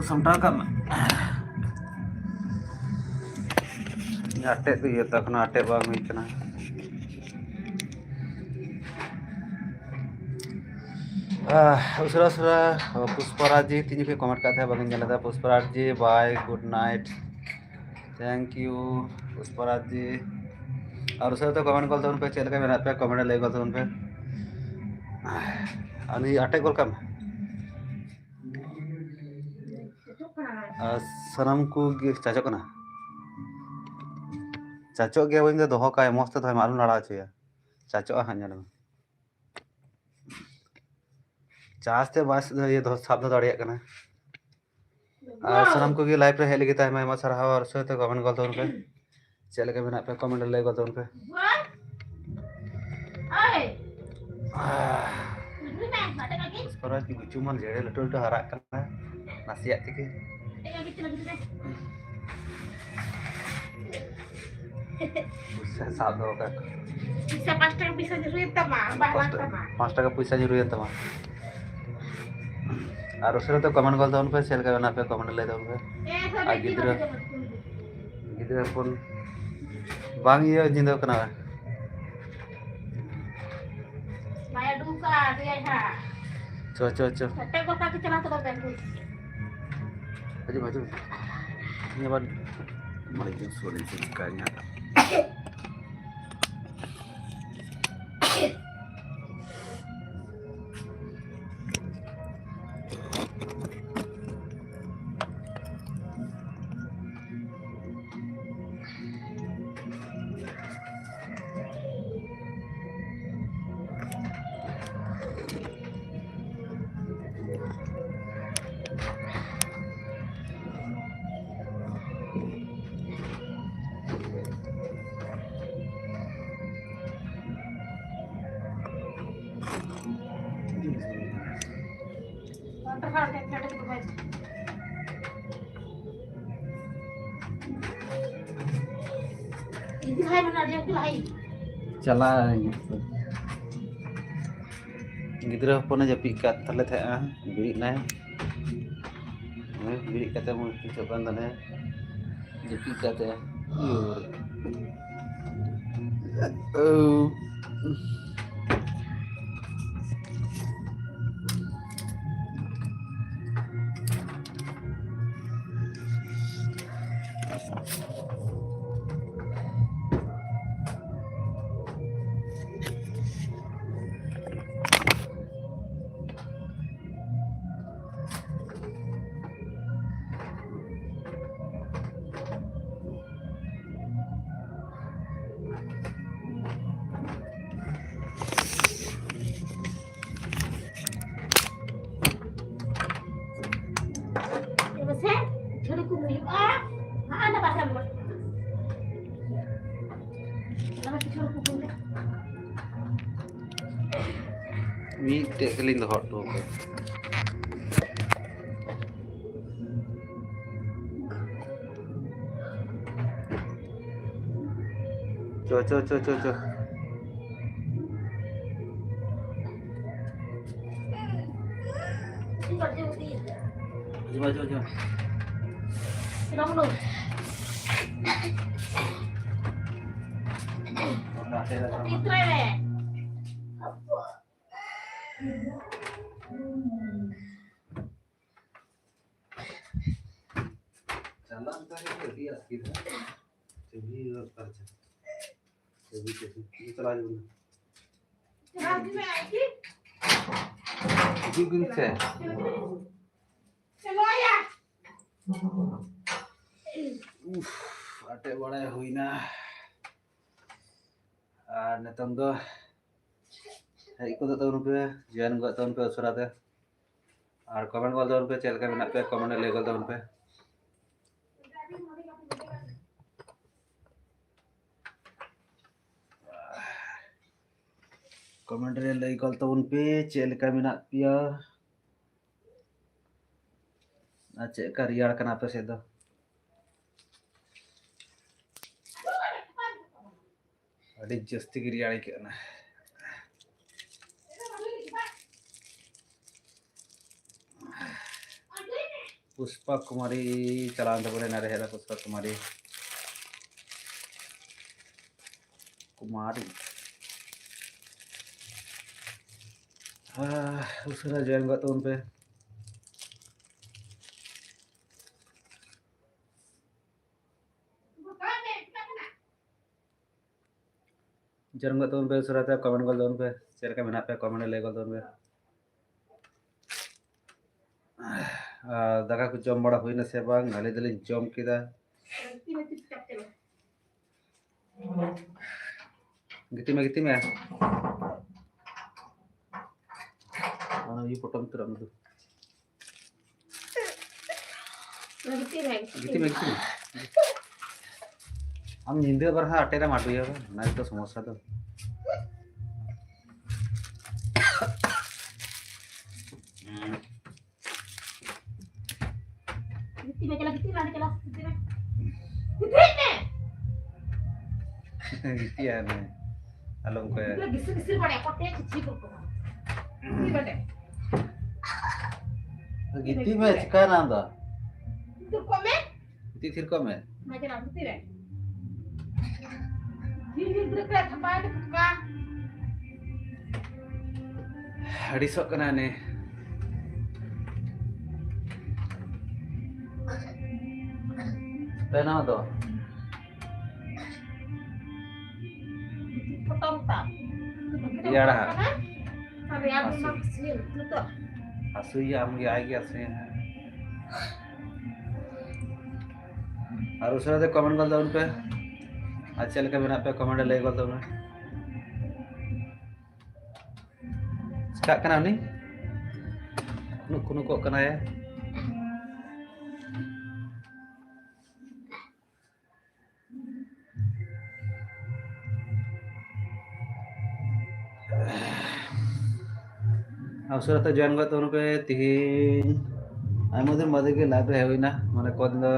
ᱥᱟᱢᱴᱟᱣ ᱠᱟᱜ ᱢᱮ᱾ ᱟᱴᱮᱫ ᱫᱚ ᱤᱭᱟᱹ ᱛᱟᱠᱚ ᱠᱟᱱᱟ, ᱟᱴᱮᱫ ᱵᱟᱝ ᱦᱩᱭ ᱠᱟᱱᱟ᱾ ᱟᱦ, ᱩᱥᱟᱹᱨᱟ ᱩᱥᱟᱹᱨᱟ, ᱯᱩᱥᱯᱟ ᱨᱟᱡᱽ ᱡᱤ ᱛᱤᱧ ᱯᱮ ᱠᱚᱢᱮᱱᱴ ᱠᱟᱜ ᱛᱟᱦᱮᱸᱫ, ᱵᱟᱹᱧ ᱧᱮᱞ ᱞᱮᱫᱟ᱾ ᱯᱩᱥᱯᱟ ᱨᱟᱡᱽ ᱡᱤ, bye, good night, thank you, ᱯᱩᱥᱯᱟ ᱨᱟᱡᱽ ᱡᱤ᱾ ᱟᱨ ᱩᱥᱟᱹᱨᱟ ᱛᱮ ᱠᱚᱢᱮᱱᱴ ᱜᱚᱫ ᱛᱟᱵᱚᱱ ᱯᱮ, ᱪᱮᱫ ᱞᱮᱠᱟ ᱢᱮᱱᱟᱜ ᱯᱮᱭᱟ, ᱠᱚᱢᱮᱱᱴ ᱨᱮ ᱞᱟᱹᱭ ᱜᱚᱫ ᱛᱟᱵᱚᱱ ᱯᱮ᱾ ᱟᱨ ᱱᱩᱭ ᱟᱴᱮᱫ ᱜᱚᱫ ᱠᱟᱜ ᱢᱮ᱾ ᱟᱨ ᱥᱟᱱᱟᱢ ᱠᱚᱜᱮ ᱪᱟᱪᱚᱜ ᱠᱟᱱᱟ᱾ ᱪᱟᱪᱚᱜ ᱜᱮᱭᱟ, ᱵᱟᱹᱧ ᱫᱚ ᱫᱚᱦᱚ ᱠᱟᱭ, ᱢᱚᱡᱽ ᱛᱮ ᱫᱚᱦᱚᱭ ᱢᱮ, ᱟᱞᱚᱢ ᱞᱟᱲᱟᱣ ᱦᱚᱪᱚᱭᱟ᱾ ᱪᱟᱪᱚᱜᱼᱟ ᱦᱟᱸᱜ, ᱧᱮᱞ ᱢᱮ᱾ ᱪᱟᱨᱡᱽ ᱛᱮ ᱵᱟᱭ ᱥᱟᱵ ᱫᱚᱦᱚ ᱫᱟᱲᱮᱭᱟᱜ ᱠᱟᱱᱟ᱾ ᱟᱨ ᱥᱟᱱᱟᱢ ᱠᱚᱜᱮ ᱞᱟᱭᱤᱵᱷ ᱨᱮ ᱦᱮᱡ ᱞᱟᱹᱜᱤᱫ ᱟᱭᱢᱟ ᱟᱭᱢᱟ ᱥᱟᱨᱦᱟᱣ, ᱟᱨ ᱩᱥᱟᱹᱨᱟ ᱛᱮ ᱠᱚᱢᱮᱱᱴ ᱜᱚᱫ ᱛᱟᱵᱚᱱ ᱯᱮ᱾ ᱪᱮᱫ ᱞᱮᱠᱟ ᱢᱮᱱᱟᱜ ᱯᱮ, ᱠᱚᱢᱮᱱᱴ ᱨᱮ ᱞᱟᱹᱭ ᱜᱚᱫ ᱛᱟᱵᱚᱱ ᱯᱮ᱾ ᱯᱩᱥᱯᱟᱨᱟᱡᱽ ᱠᱤ ᱜᱩᱪᱩ ᱢᱟᱞ ᱡᱮᱲᱮ ᱞᱟᱹᱴᱩ ᱞᱟᱹᱴᱩ ᱦᱟᱨᱟᱜ ᱠᱟᱱᱟ ᱱᱟᱥᱮᱭᱟᱜ ᱛᱮᱜᱮ᱾ ᱯᱩᱭᱥᱟᱹ ᱥᱟᱵ ᱫᱚᱦᱚ ᱠᱟᱜ ᱠᱚ᱾ ᱯᱩᱭᱥᱟᱹ ᱯᱟᱸᱪ ᱴᱟᱠᱟ ᱯᱩᱭᱥᱟᱹ ᱧᱩᱨᱩᱭᱮᱱ ᱛᱟᱢᱟ, ᱵᱟᱝ ᱯᱟᱸᱪ ᱴᱟᱠᱟ, ᱛᱟᱢᱟ᱾ ᱯᱟᱸᱪ ᱴᱟᱠᱟ ᱯᱩᱭᱥᱟᱹ ᱧᱩᱨᱩᱭᱮᱱ ᱛᱟᱢᱟ᱾ ᱟᱨ ᱩᱥᱟᱹᱨᱟ ᱛᱮ ᱠᱚᱢᱮᱱᱴ ᱜᱚᱫ ᱛᱟᱵᱚᱱ ᱯᱮ, ᱪᱮᱫ ᱞᱮᱠᱟ ᱢᱮᱱᱟᱜ ᱯᱮᱭᱟ, ᱠᱚᱢᱮᱱᱴ ᱨᱮ ᱞᱟᱹᱭ ᱛᱟᱵᱚᱱ ᱯᱮ᱾ ᱟᱨ ᱜᱤᱫᱽᱨᱟᱹ, ᱜᱤᱫᱽᱨᱟᱹ ᱦᱚᱯᱚᱱ ᱵᱟᱝ ᱤᱭᱟᱹ ᱧᱤᱫᱟᱹ ᱠᱟᱱᱟ᱾ ᱵᱟᱭ ᱩᱰᱩᱠ ᱠᱟᱜᱼᱟ, ᱟᱹᱰᱤ ᱟᱭᱢᱟ᱾ ᱪᱚ, ᱪᱚ, ᱪᱚ᱾ ᱦᱚᱴᱮᱡ ᱜᱚᱴᱟ ᱠᱚ ᱪᱟᱞᱟᱣ ᱠᱟᱫᱟ ᱵᱮᱝᱜᱩᱞ᱾ ᱦᱤᱡᱩᱜ ᱢᱮ, ᱦᱤᱡᱩᱜ ᱢᱮ᱾ ᱱᱤᱭᱟᱹ ᱵᱟᱨ ᱢᱚᱬᱮ ᱫᱤᱱ ᱥᱩᱨ ᱨᱮ ᱪᱮᱫ ᱪᱤᱠᱟᱹ ᱧᱟᱢ᱾ ᱪᱟᱞᱟᱜ ᱜᱤᱫᱽᱨᱟᱹ ᱦᱚᱯᱚᱱᱮ ᱡᱟᱹᱯᱤᱫ ᱠᱟᱫ ᱛᱟᱞᱮ ᱛᱟᱦᱮᱸᱜᱼᱟ, ᱵᱮᱨᱮᱫ ᱱᱟᱭ᱾ ᱦᱮᱸ, ᱵᱮᱨᱮᱫ ᱠᱟᱛᱮ ᱢᱚᱡᱽ ᱵᱩᱡᱷᱟᱹᱜ ᱠᱟᱱ ᱛᱟᱞᱮ, ᱡᱟᱹᱯᱤᱫ ᱠᱟᱛᱮ᱾ ᱪᱮᱫᱟᱜ ᱥᱮ ᱡᱷᱟᱹᱲᱩ ᱠᱚ ᱦᱩᱭᱩᱜᱼᱟ᱾ ᱦᱟᱸᱜ ᱚᱱᱟ ᱵᱟᱥᱟ ᱨᱩᱣᱟᱹᱲ᱾ ᱚᱱᱟ ᱠᱤᱪᱷᱩ ᱦᱚᱲ ᱠᱚ ᱦᱩᱭᱩᱜᱼᱟ᱾ ᱢᱤᱫᱴᱮᱡ ᱠᱷᱟᱹᱞᱤᱧ ᱫᱚᱦᱚ ᱦᱚᱴᱚ ᱠᱟᱫᱟ᱾ ᱪᱚ, ᱪᱚ, ᱪᱚ, ᱪᱚ, ᱪᱚ᱾ ᱦᱤᱡᱩᱜ ᱢᱮ, ᱦᱤᱡᱩᱜ ᱢᱮ, ᱦᱤᱡᱩᱜ ᱢᱮ᱾ ᱛᱤᱛᱨᱟᱹᱭ ᱢᱮ᱾ ᱪᱟᱞᱟᱜ ᱠᱟᱱ ᱜᱮ ᱟᱹᱰᱤ ᱟᱥᱠᱮᱛ ᱦᱮᱸ᱾ ᱪᱟᱹᱵᱤ ᱫᱚᱨᱠᱟᱨ ᱪᱮ? ᱪᱟᱹᱵᱤ, ᱪᱟᱹᱵᱤ᱾ ᱪᱟᱞᱟᱣ ᱦᱩᱭᱩᱜ ᱠᱟᱱᱟ᱾ ᱦᱤᱡᱩᱜ ᱵᱤᱱ ᱥᱮ᱾ ᱩᱯᱷ, ᱟᱴᱮᱫ ᱵᱟᱲᱟᱭ ᱦᱩᱭᱱᱟ᱾ ᱟᱨ ᱱᱤᱛᱚᱝ ᱫᱚ ᱦᱮᱡ ᱜᱚᱫᱚᱜ ᱛᱟᱵᱚᱱ ᱯᱮ, join ᱜᱚᱫᱚᱜ ᱛᱟᱵᱚᱱ ᱯᱮ ᱩᱥᱟᱹᱨᱟ ᱛᱮ᱾ ᱟᱨ comment ᱜᱚᱫ ᱛᱟᱵᱚᱱ ᱯᱮ, ᱪᱮᱫ ᱞᱮᱠᱟ ᱢᱮᱱᱟᱜ ᱯᱮᱭᱟ, comment ᱨᱮ ᱞᱟᱹᱭ ᱜᱚᱫ ᱛᱟᱵᱚᱱ ᱯᱮ᱾ Comment ᱨᱮ ᱞᱟᱹᱭ ᱜᱚᱫ ᱛᱟᱵᱚᱱ ᱯᱮ, ᱪᱮᱫ ᱞᱮᱠᱟ ᱢᱮᱱᱟᱜ ᱯᱮᱭᱟ ᱟᱨ ᱪᱮᱫ ᱞᱮᱠᱟ ᱨᱮᱭᱟᱲ ᱠᱟᱱᱟ ᱟᱯᱮ ᱥᱮᱫ ᱫᱚ? ᱟᱹᱰᱤ ᱡᱟᱹᱥᱛᱤ ᱜᱮ ᱨᱮᱭᱟᱲ ᱟᱹᱭᱠᱟᱹᱜ ᱠᱟᱱᱟ᱾ ᱯᱩᱥᱯᱟ ᱠᱩᱢᱟᱨᱤ ᱪᱟᱞᱟᱣᱮᱱ ᱛᱟᱵᱚᱱᱟ, ᱮᱱᱟᱱ ᱨᱮ ᱦᱮᱡ ᱮᱱᱟ ᱯᱩᱥᱯᱟ ᱠᱩᱢᱟᱨᱤ᱾ ᱠᱩᱢᱟᱨᱤ᱾ ᱟᱦ, ᱩᱥᱟᱹᱨᱟ join ᱜᱚᱫ ᱛᱟᱵᱚᱱ ᱯᱮ᱾ ᱡᱚᱱ ᱜᱚᱫ ᱛᱟᱵᱚᱱ ᱯᱮ ᱩᱥᱟᱹᱨᱟ ᱛᱮ, comment ᱜᱚᱫ ᱛᱟᱵᱚᱱ ᱯᱮ, ᱪᱮᱫ ᱞᱮᱠᱟ ᱢᱮᱱᱟᱜ ᱯᱮᱭᱟ comment ᱨᱮ ᱞᱟᱹᱭ ᱜᱚᱫ ᱛᱟᱵᱚᱱ ᱯᱮ᱾ ᱟᱨ ᱫᱟᱠᱟ ᱠᱚ ᱡᱚᱢ ᱵᱟᱲᱟ ᱦᱩᱭᱱᱟ ᱥᱮ ᱵᱟᱝ? ᱟᱹᱞᱤᱧ ᱫᱚᱞᱤᱧ ᱡᱚᱢ ᱠᱮᱫᱟ᱾ ᱜᱤᱛᱤᱡ ᱢᱮ, ᱜᱤᱛᱤᱡ ᱢᱮ᱾ ᱚᱱᱟ ᱤᱭᱟᱹ ᱯᱚᱴᱚᱢ ᱩᱛᱟᱹᱨᱚᱜ ᱢᱮ ᱫᱩ᱾ ᱜᱤᱛᱤᱡ ᱢᱮ, ᱜᱤᱛᱤᱡ ᱢᱮ᱾ ᱟᱢ ᱧᱤᱫᱟᱹ ᱵᱟᱨᱦᱟ ᱟᱴᱮᱨᱮᱢ ᱟᱹᱰᱩᱭᱟ ᱵᱟᱝ? ᱚᱱᱟ ᱜᱮᱛᱚ ᱥᱚᱢᱚᱥᱥᱟ ᱫᱚ᱾ ᱜᱤᱛᱤᱡ ᱢᱮ, ᱪᱟᱞᱟᱜ, ᱜᱤᱛᱤᱡ ᱢᱮ, ᱜᱤᱛᱤᱡ ᱢᱮ᱾ ᱜᱤᱛᱤᱡ ᱢᱮ᱾ ᱜᱤᱛᱤᱡ ᱟᱭ ᱢᱮ᱾ ᱟᱞᱚᱢ ᱠᱚᱭᱟ᱾ ᱜᱤᱛᱤᱡ ᱢᱮ, ᱜᱤᱥᱤᱨ ᱜᱤᱥᱤᱨ ᱵᱟᱲᱟᱭᱟ, ᱠᱚᱴᱮᱡ ᱠᱤᱪᱷᱤ ᱠᱚ ᱠᱚ᱾ ᱜᱤᱛᱤᱡ ᱢᱮ᱾ ᱜᱤᱛᱤᱡ ᱢᱮ, ᱪᱤᱠᱟᱭᱱᱟ ᱟᱢ ᱫᱚ? ᱫᱩᱲᱩᱵ ᱠᱚᱜ ᱢᱮ᱾ ᱜᱤᱛᱤᱡ ᱛᱷᱤᱨ ᱠᱚᱜ ᱢᱮ᱾ ᱢᱟ ᱪᱟᱞᱟᱜ ᱵᱷᱤᱛᱤᱨ ᱨᱮ᱾ ᱫᱷᱤᱨ ᱫᱷᱤᱨ ᱜᱤᱫᱽᱨᱟᱹ ᱠᱚ ᱛᱷᱟᱯᱟᱭ ᱛᱮ ᱯᱷᱩᱴᱠᱟ᱾ ᱟᱹᱲᱤᱥᱚᱜ ᱠᱟᱱᱟ ᱱᱮ᱾ ᱛᱟᱭᱱᱚᱢ ᱫᱚ᱾ ᱯᱚᱴᱚᱢ ᱛᱟᱢ᱾ ᱨᱮᱭᱟᱲᱟ ᱦᱟᱸᱜ᱾ ᱨᱮᱭᱟᱲ ᱦᱟᱹᱥᱩ᱾ ᱫᱤᱱ ᱢᱟ ᱦᱟᱹᱥᱩᱭᱮᱱ ᱱᱤᱛᱚᱜ᱾ ᱦᱟᱹᱥᱩᱭᱮᱭᱟ ᱟᱢᱜᱮ, ᱟᱡᱜᱮ ᱦᱟᱹᱥᱩᱭᱮᱭᱟ ᱦᱟᱸᱜ᱾ ᱟᱨ ᱩᱥᱟᱹᱨᱟ ᱛᱮ comment ᱜᱚᱫ ᱛᱟᱵᱚᱱ ᱯᱮ᱾ ᱟᱨ ᱪᱮᱫ ᱞᱮᱠᱟ ᱢᱮᱱᱟᱜ ᱯᱮᱭᱟ comment ᱨᱮ ᱞᱟᱹᱭ ᱜᱚᱫ ᱛᱟᱵᱚᱱ ᱯᱮ᱾ ᱪᱤᱠᱟᱜ ᱠᱟᱱᱟ ᱩᱱᱤ? ᱠᱷᱩᱱᱩᱜ ᱠᱷᱩᱱᱩᱜ ᱠᱚᱜ ᱠᱟᱱᱟᱭ᱾ ᱟᱨ ᱩᱥᱟᱹᱨᱟ ᱛᱮ join ᱜᱚᱫ ᱛᱟᱵᱚᱱ ᱯᱮ᱾ ᱛᱤᱦᱤᱧ ᱟᱭᱢᱟ ᱫᱤᱱ ᱵᱟᱫᱮ ᱜᱮ live ᱨᱮ ᱦᱮᱡ ᱦᱩᱭᱱᱟ, ᱢᱟᱱᱮ ᱠᱚᱫᱤᱱ ᱫᱚ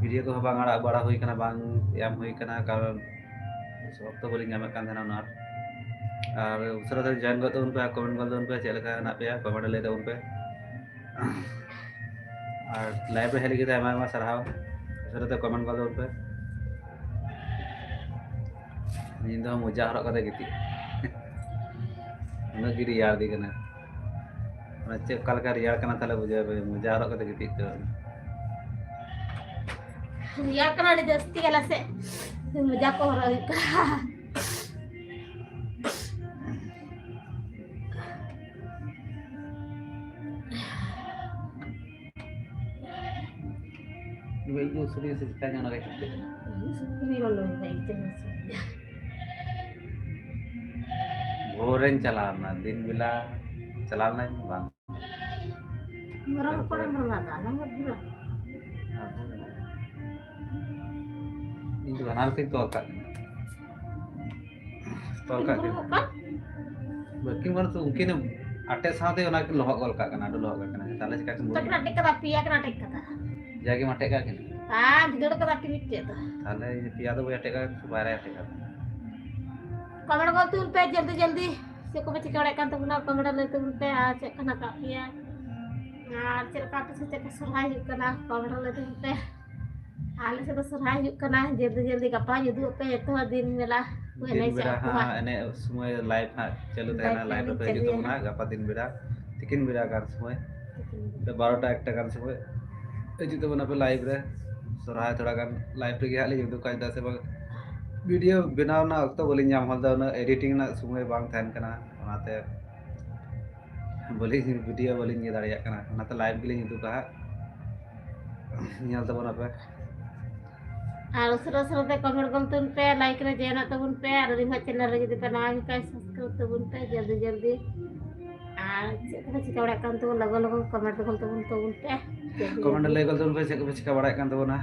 video ᱠᱚᱦᱚᱸ ᱵᱟᱝ ᱟᱲᱟᱜ ᱵᱟᱲᱟ ᱦᱩᱭ ᱠᱟᱱᱟ, ᱵᱟᱝ ᱮᱢ ᱦᱩᱭ ᱠᱟᱱᱟ, ᱠᱟᱨᱚᱱ ᱚᱠᱛᱚ ᱵᱟᱹᱞᱤᱧ ᱧᱟᱢᱮᱫ ᱠᱟᱱ ᱛᱟᱦᱮᱱᱟ ᱚᱱᱟ᱾ ᱟᱨ ᱩᱥᱟᱹᱨᱟ ᱛᱮ join ᱜᱚᱫ ᱛᱟᱵᱚᱱ ᱯᱮ ᱟᱨ comment ᱜᱚᱫ ᱛᱟᱵᱚᱱ ᱯᱮ, ᱪᱮᱫ ᱞᱮᱠᱟ ᱦᱮᱱᱟᱜ ᱯᱮᱭᱟ comment ᱨᱮ ᱞᱟᱹᱭ ᱛᱟᱵᱚᱱ ᱯᱮ᱾ ᱟᱨ live ᱨᱮ ᱦᱮᱡ ᱞᱟᱹᱜᱤᱫ ᱟᱭᱢᱟ ᱟᱭᱢᱟ ᱥᱟᱨᱦᱟᱣ᱾ ᱩᱥᱟᱹᱨᱟ ᱛᱮ comment ᱜᱚᱫ ᱯᱮ᱾ ᱤᱧ ᱫᱚ ᱢᱚᱡᱟ ᱦᱚᱨᱚᱜ ᱠᱟᱛᱮ ᱜᱤᱛᱤᱡ᱾ ᱩᱱᱟᱹᱜ ᱜᱮ ᱨᱮᱭᱟᱲ ᱫᱤ ᱠᱟᱱᱟ᱾ ᱢᱟᱱᱮ ᱪᱮᱫ, ᱚᱠᱟ ᱞᱮᱠᱟ ᱨᱮᱭᱟᱲ ᱠᱟᱱᱟ ᱛᱟᱦᱞᱮ ᱵᱩᱡᱷᱟᱹᱣ ᱯᱮ, ᱢᱚᱡᱟ ᱦᱚᱨᱚᱜ ᱠᱟᱛᱮ ᱜᱤᱛᱤᱡ ᱛᱚ᱾ ᱨᱮᱭᱟᱲ ᱠᱟᱱᱟ ᱟᱹᱰᱤ ᱡᱟᱹᱥᱛᱤ ᱟᱞᱮ ᱥᱮᱫ᱾ ᱢᱚᱡᱟ ᱠᱚ ᱦᱚᱨᱚᱜ ᱦᱩᱭᱩᱜ ᱠᱟᱱᱟ᱾ ᱤᱧ ᱥᱩᱠᱨᱤ ᱥᱮ ᱪᱤᱠᱟ ᱧᱚᱜ ᱞᱟᱜᱟᱭ ᱠᱟᱱᱟ᱾ ᱥᱩᱠᱨᱤ ᱵᱟᱞᱚ ᱞᱮᱱᱟ, ᱤᱧ ᱴᱷᱮᱱ ᱥᱩᱠᱨᱤ᱾ ᱵᱷᱳᱨ ᱨᱮᱧ ᱪᱟᱞᱟᱣ ᱞᱮᱱᱟ, ᱫᱤᱱ ᱵᱮᱞᱟ ᱪᱟᱞᱟᱣ ᱞᱮᱱᱟᱧ ᱵᱟᱝ᱾ ᱢᱮᱨᱚᱢ ᱦᱚᱯᱚᱱᱮᱢ ᱨᱟᱲᱟ ᱠᱟᱜᱼᱟ, ᱵᱟᱝ ᱵᱩᱡᱷᱟᱹᱣ? ᱤᱧ ᱫᱚ ᱵᱟᱱᱟᱨ ᱠᱤᱱ ᱛᱚᱞ ᱠᱟᱜ ᱠᱤᱱᱟ᱾ ᱛᱚᱞ ᱠᱟᱜ ᱠᱤᱱ᱾ ᱵᱟᱹᱠᱤᱱ ᱵᱟᱹᱱᱩᱜ ᱛᱚ, ᱩᱱᱠᱤᱱ ᱟᱴᱮᱫ ᱥᱟᱶᱛᱮ ᱚᱱᱟ ᱠᱤᱱ ᱞᱚᱦᱚᱫ ᱜᱚᱫ ᱠᱟᱜ ᱠᱟᱱᱟ, ᱟᱹᱰᱤ ᱞᱚᱦᱚᱫ ᱠᱟᱜ ᱠᱟᱱᱟ᱾ ᱛᱟᱦᱞᱮ ᱪᱤᱠᱟ ᱠᱤᱱ ᱛᱚ ᱵᱩᱡᱷᱟᱹᱣᱟ? ᱠᱤᱱ ᱟᱴᱮᱫ ᱠᱟᱫᱟ, ᱯᱮᱭᱟ ᱠᱤᱱ ᱟᱴᱮᱫ ᱠᱟᱫᱟ᱾ ᱡᱟᱜᱮᱢ ᱟᱴᱮᱫ ᱠᱟᱜ ᱠᱤᱱᱟ᱾ ᱦᱮᱸ, ᱵᱷᱤᱸᱫᱟᱹᱲ ᱠᱟᱫᱟ ᱠᱤᱱ ᱢᱤᱫᱴᱮᱡ ᱫᱚ᱾ ᱛᱟᱦᱞᱮ ᱯᱮᱭᱟ ᱫᱚ ᱵᱟᱹᱧ ᱟᱴᱮᱫ ᱠᱟᱜ, ᱵᱟᱨᱭᱟ ᱟᱴᱮᱫ ᱠᱟᱜ᱾ comment ᱜᱚᱫ ᱛᱟᱵᱚᱱ ᱯᱮ ᱡᱚᱞᱫᱤ ᱡᱚᱞᱫᱤ᱾ ᱪᱮᱫ ᱠᱚᱯᱮ ᱪᱤᱠᱟᱹ ᱵᱟᱲᱟᱭᱮᱫ ᱠᱟᱱ ᱛᱟᱵᱚᱱᱟ, comment ᱨᱮ ᱞᱟᱹᱭ ᱛᱟᱵᱚᱱ ᱯᱮ᱾ ᱟᱨ ᱪᱮᱫ ᱠᱚ ᱦᱮᱱᱟᱜ ᱠᱟᱜ ᱯᱮᱭᱟ, ᱟᱨ ᱪᱮᱫ ᱞᱮᱠᱟ ᱟᱯᱮ ᱥᱮᱫ ᱪᱮᱫ ᱠᱚ ᱥᱚᱨᱦᱟᱭ ᱦᱩᱭᱩᱜ ᱠᱟᱱᱟ, comment ᱨᱮ ᱞᱟᱹᱭ ᱛᱟᱵᱚᱱ ᱯᱮ᱾ ᱟᱞᱮ ᱥᱮᱫ ᱫᱚ ᱥᱚᱨᱦᱟᱭ ᱦᱩᱭᱩᱜ ᱠᱟᱱᱟ ᱡᱚᱞᱫᱤ ᱡᱚᱞᱫᱤ, ᱜᱟᱯᱟ ᱩᱫᱩᱜ ᱟᱯᱮ ᱡᱚᱛᱚ ᱦᱚᱲ ᱫᱤᱱ ᱵᱮᱞᱟ ᱠᱚ ᱫᱤᱱ ᱮᱱᱮᱡᱟ ᱵᱮᱲᱟ ᱠᱚ ᱦᱟᱸᱜ᱾ ᱦᱟᱸᱜ ᱮᱱᱮᱡ ᱥᱚᱢᱚᱭ live ᱦᱟᱸᱜ ᱪᱟᱹᱞᱩ ᱛᱟᱦᱮᱱᱟ, live live ᱨᱮᱯᱮ ᱦᱤᱡᱩᱜ ᱪᱟᱹᱞᱩᱭᱟ ᱛᱟᱵᱚᱱᱟ ᱦᱟᱸᱜ᱾ ᱜᱟᱯᱟ ᱫᱤᱱ ᱵᱮᱲᱟ, ᱛᱤᱠᱤᱱ ᱵᱮᱲᱟ ᱜᱟᱱ ᱥᱚᱢᱚᱭ᱾ ᱛᱤᱠᱤᱱ ᱵᱮᱲᱟ᱾ ᱵᱟᱨᱚᱴᱟ ᱮᱠᱴᱟ ᱜᱟᱱ ᱥᱚᱢᱚᱭ ᱦᱤᱡᱩᱜ ᱛᱟᱵᱚᱱᱟᱯᱮ live ᱨᱮ᱾ ᱥᱚᱨᱦᱟᱭ ᱛᱷᱚᱲᱟ ᱜᱟᱱ live ᱨᱮᱜᱮ ᱦᱟᱸᱜ ᱞᱤᱧ ᱩᱫᱩᱜᱟ, ᱪᱮᱫᱟᱜ ᱥᱮ ᱵᱟᱝ video ᱵᱮᱱᱟᱣ ᱨᱮᱱᱟᱜ ᱚᱠᱛᱚ ᱵᱟᱹᱞᱤᱧ ᱧᱟᱢ ᱦᱚᱫᱟ, ᱩᱱᱟᱹᱜ editing ᱨᱮᱱᱟᱜ ᱥᱚᱢᱚᱭ ᱵᱟᱝ ᱛᱟᱦᱮᱱ ᱠᱟᱱᱟ, ᱚᱱᱟᱛᱮ ᱵᱟᱹᱞᱤᱧ video ᱵᱟᱹᱞᱤᱧ ᱤᱭᱟᱹ ᱫᱟᱲᱮᱭᱟᱜ ᱠᱟᱱᱟ, ᱚᱱᱟᱛᱮ live ᱜᱮᱞᱤᱧ ᱩᱫᱩᱜᱟ ᱦᱟᱸᱜ, ᱧᱮᱞ ᱛᱟᱵᱚᱱᱟᱯᱮ᱾ ᱟᱨ ᱩᱥᱟᱹᱨᱟ ᱩᱥᱟᱹᱨᱟ ᱛᱮ comment ᱜᱚᱞ ᱛᱟᱵᱚᱱ ᱯᱮ, like ᱨᱮ join ᱚᱜ ᱛᱟᱵᱚᱱ ᱯᱮ, ᱟᱨ ᱟᱹᱞᱤᱧᱟᱜ channel ᱨᱮ ᱡᱩᱫᱤ ᱯᱮ ᱱᱟᱣᱟ ᱜᱮ ᱠᱷᱟᱱ subscribe ᱛᱟᱵᱚᱱ ᱯᱮ ᱡᱚᱞᱫᱤ ᱡᱚᱞᱫᱤ᱾ ᱟᱨ ᱪᱮᱫ ᱠᱚᱯᱮ ᱪᱤᱠᱟᱹ ᱵᱟᱲᱟᱭᱮᱫ ᱠᱟᱱ ᱛᱟᱵᱚᱱ, ᱞᱚᱜᱚᱱ ᱞᱚᱜᱚᱱ comment ᱜᱚᱞ ᱛᱟᱵᱚᱱ ᱛᱟᱵᱚᱱ ᱯᱮ ᱡᱚᱞᱫᱤ comment ᱡᱚᱞᱫᱤ᱾ ᱞᱟᱹᱭ ᱜᱚᱞ ᱛᱟᱵᱚᱱ ᱯᱮ ᱪᱮᱫ ᱠᱚᱯᱮ ᱪᱤᱠᱟᱹ ᱵᱟᱲᱟᱭᱮᱫ ᱠᱟᱱ ᱛᱟᱵᱚᱱᱟ᱾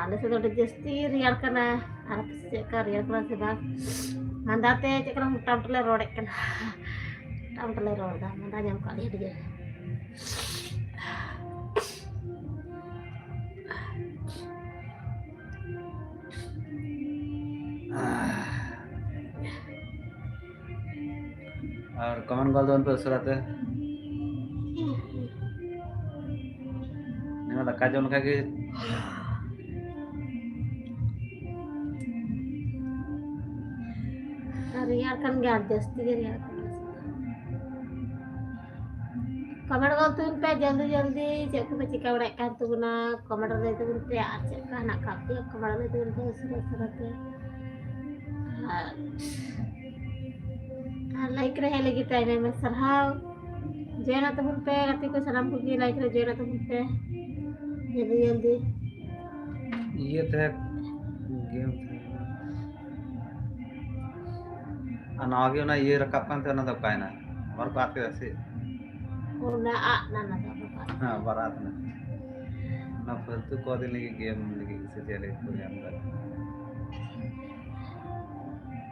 ᱟᱞᱮ ᱥᱮᱫ ᱫᱚ ᱟᱹᱰᱤ ᱡᱟᱹᱥᱛᱤ ᱨᱮᱭᱟᱲ ᱠᱟᱱᱟ, ᱟᱨ ᱟᱯᱮ ᱥᱮᱫ ᱪᱮᱫ ᱞᱮᱠᱟ ᱨᱮᱭᱟᱲ ᱠᱟᱱᱟ ᱥᱮ ᱵᱟᱝ? ᱢᱟᱸᱫᱟ ᱛᱮ ᱪᱮᱫ ᱞᱮᱠᱟ ᱢᱚᱴᱟᱢᱩᱴᱤ ᱞᱮ ᱨᱚᱲᱮᱫ ᱠᱟᱱᱟ, ᱢᱚᱴᱟᱢᱩᱴᱤ ᱞᱮ ᱨᱚᱲ ᱮᱫᱟ, ᱢᱟᱸᱫᱟ ᱧᱟᱢ ᱠᱟᱜ ᱞᱮᱭᱟ ᱟᱹᱰᱤ ᱡᱳᱨ᱾ ᱟᱨ comment ᱜᱚᱞ ᱛᱟᱵᱚᱱ ᱯᱮ ᱩᱥᱟᱹᱨᱟ ᱛᱮ᱾ ᱫᱟᱠᱟ ᱡᱚᱢ ᱞᱮᱠᱷᱟᱡ ᱜᱮ᱾ ᱟᱨ ᱨᱮᱭᱟᱲ ᱠᱟᱱ ᱜᱮᱭᱟ, ᱟᱨ ᱡᱟᱹᱥᱛᱤ ᱜᱮ ᱨᱮᱭᱟᱲ ᱠᱟᱱᱟ᱾ ᱠᱚᱢᱮᱱᱴ ᱜᱚᱫ ᱛᱟᱵᱚᱱ ᱯᱮ ᱡᱚᱞᱫᱤ ᱡᱚᱞᱫᱤ, ᱪᱮᱫ ᱠᱚᱯᱮ ᱪᱤᱠᱟ ᱵᱟᱲᱟᱭᱮᱫ ᱠᱟᱱ ᱛᱟᱵᱚᱱᱟ, ᱠᱚᱢᱮᱱᱴ ᱨᱮ ᱞᱟᱹᱭ ᱛᱟᱵᱚᱱ ᱯᱮ᱾ ᱟᱨ ᱪᱮᱫ ᱞᱮᱠᱟ ᱦᱮᱱᱟᱜ ᱠᱟᱜ ᱯᱮᱭᱟ, ᱠᱚᱢᱮᱱᱴ ᱨᱮ ᱞᱟᱹᱭ ᱛᱟᱵᱚᱱ ᱯᱮ ᱩᱥᱟᱹᱨᱟ ᱩᱥᱟᱹᱨᱟ ᱛᱮ᱾ ᱟᱨ, ᱟᱨ ᱞᱟᱭᱤᱠ ᱨᱮ ᱦᱮᱡ ᱞᱟᱹᱜᱤᱫ ᱛᱮ ᱟᱭᱢᱟ ᱟᱭᱢᱟ ᱥᱟᱨᱦᱟᱣ᱾ ᱡᱚᱭᱮᱱ ᱛᱟᱵᱚᱱ ᱯᱮ ᱜᱟᱛᱮ ᱠᱚ, ᱥᱟᱱᱟᱢ ᱠᱚᱜᱮ ᱞᱟᱭᱤᱠ ᱨᱮ ᱡᱚᱭᱮᱱ ᱛᱟᱵᱚᱱ ᱯᱮ, ᱡᱚᱞᱫᱤ ᱡᱚᱞᱫᱤ᱾ ᱤᱭᱟᱹ ᱛᱟᱦᱮᱸ, ᱜᱮᱢ ᱛᱟᱦᱮᱸ ᱠᱟᱱᱟ᱾ ᱟᱨ ᱱᱟᱣᱟ ᱜᱮ ᱚᱱᱟ ᱤᱭᱟᱹ ᱨᱟᱠᱟᱵ ᱠᱟᱱ ᱛᱟᱦᱮᱸ, ᱚᱱᱟ ᱫᱚ ᱚᱠᱟᱭᱮᱱᱟ? ᱟᱵᱟᱨ ᱠᱚ ᱟᱫ ᱠᱮᱫᱟ ᱥᱮ? ᱚᱱᱟ ᱟᱫ ᱱᱟ, ᱚᱱᱟ ᱫᱚ ᱟᱵᱟᱨ᱾ ᱦᱮᱸ, ᱟᱵᱟᱨ ᱟᱫ ᱱᱟ᱾ ᱚᱱᱟ ᱯᱷᱟᱞᱛᱩ ᱠᱚᱫᱤᱱ ᱞᱟᱹᱜᱤᱫ ᱜᱮᱢ ᱞᱟᱹᱜᱤᱫ ᱥᱮ ᱪᱮᱫ ᱞᱟᱹᱜᱤᱫ ᱠᱚ ᱧᱟᱢ ᱠᱟᱫᱟ?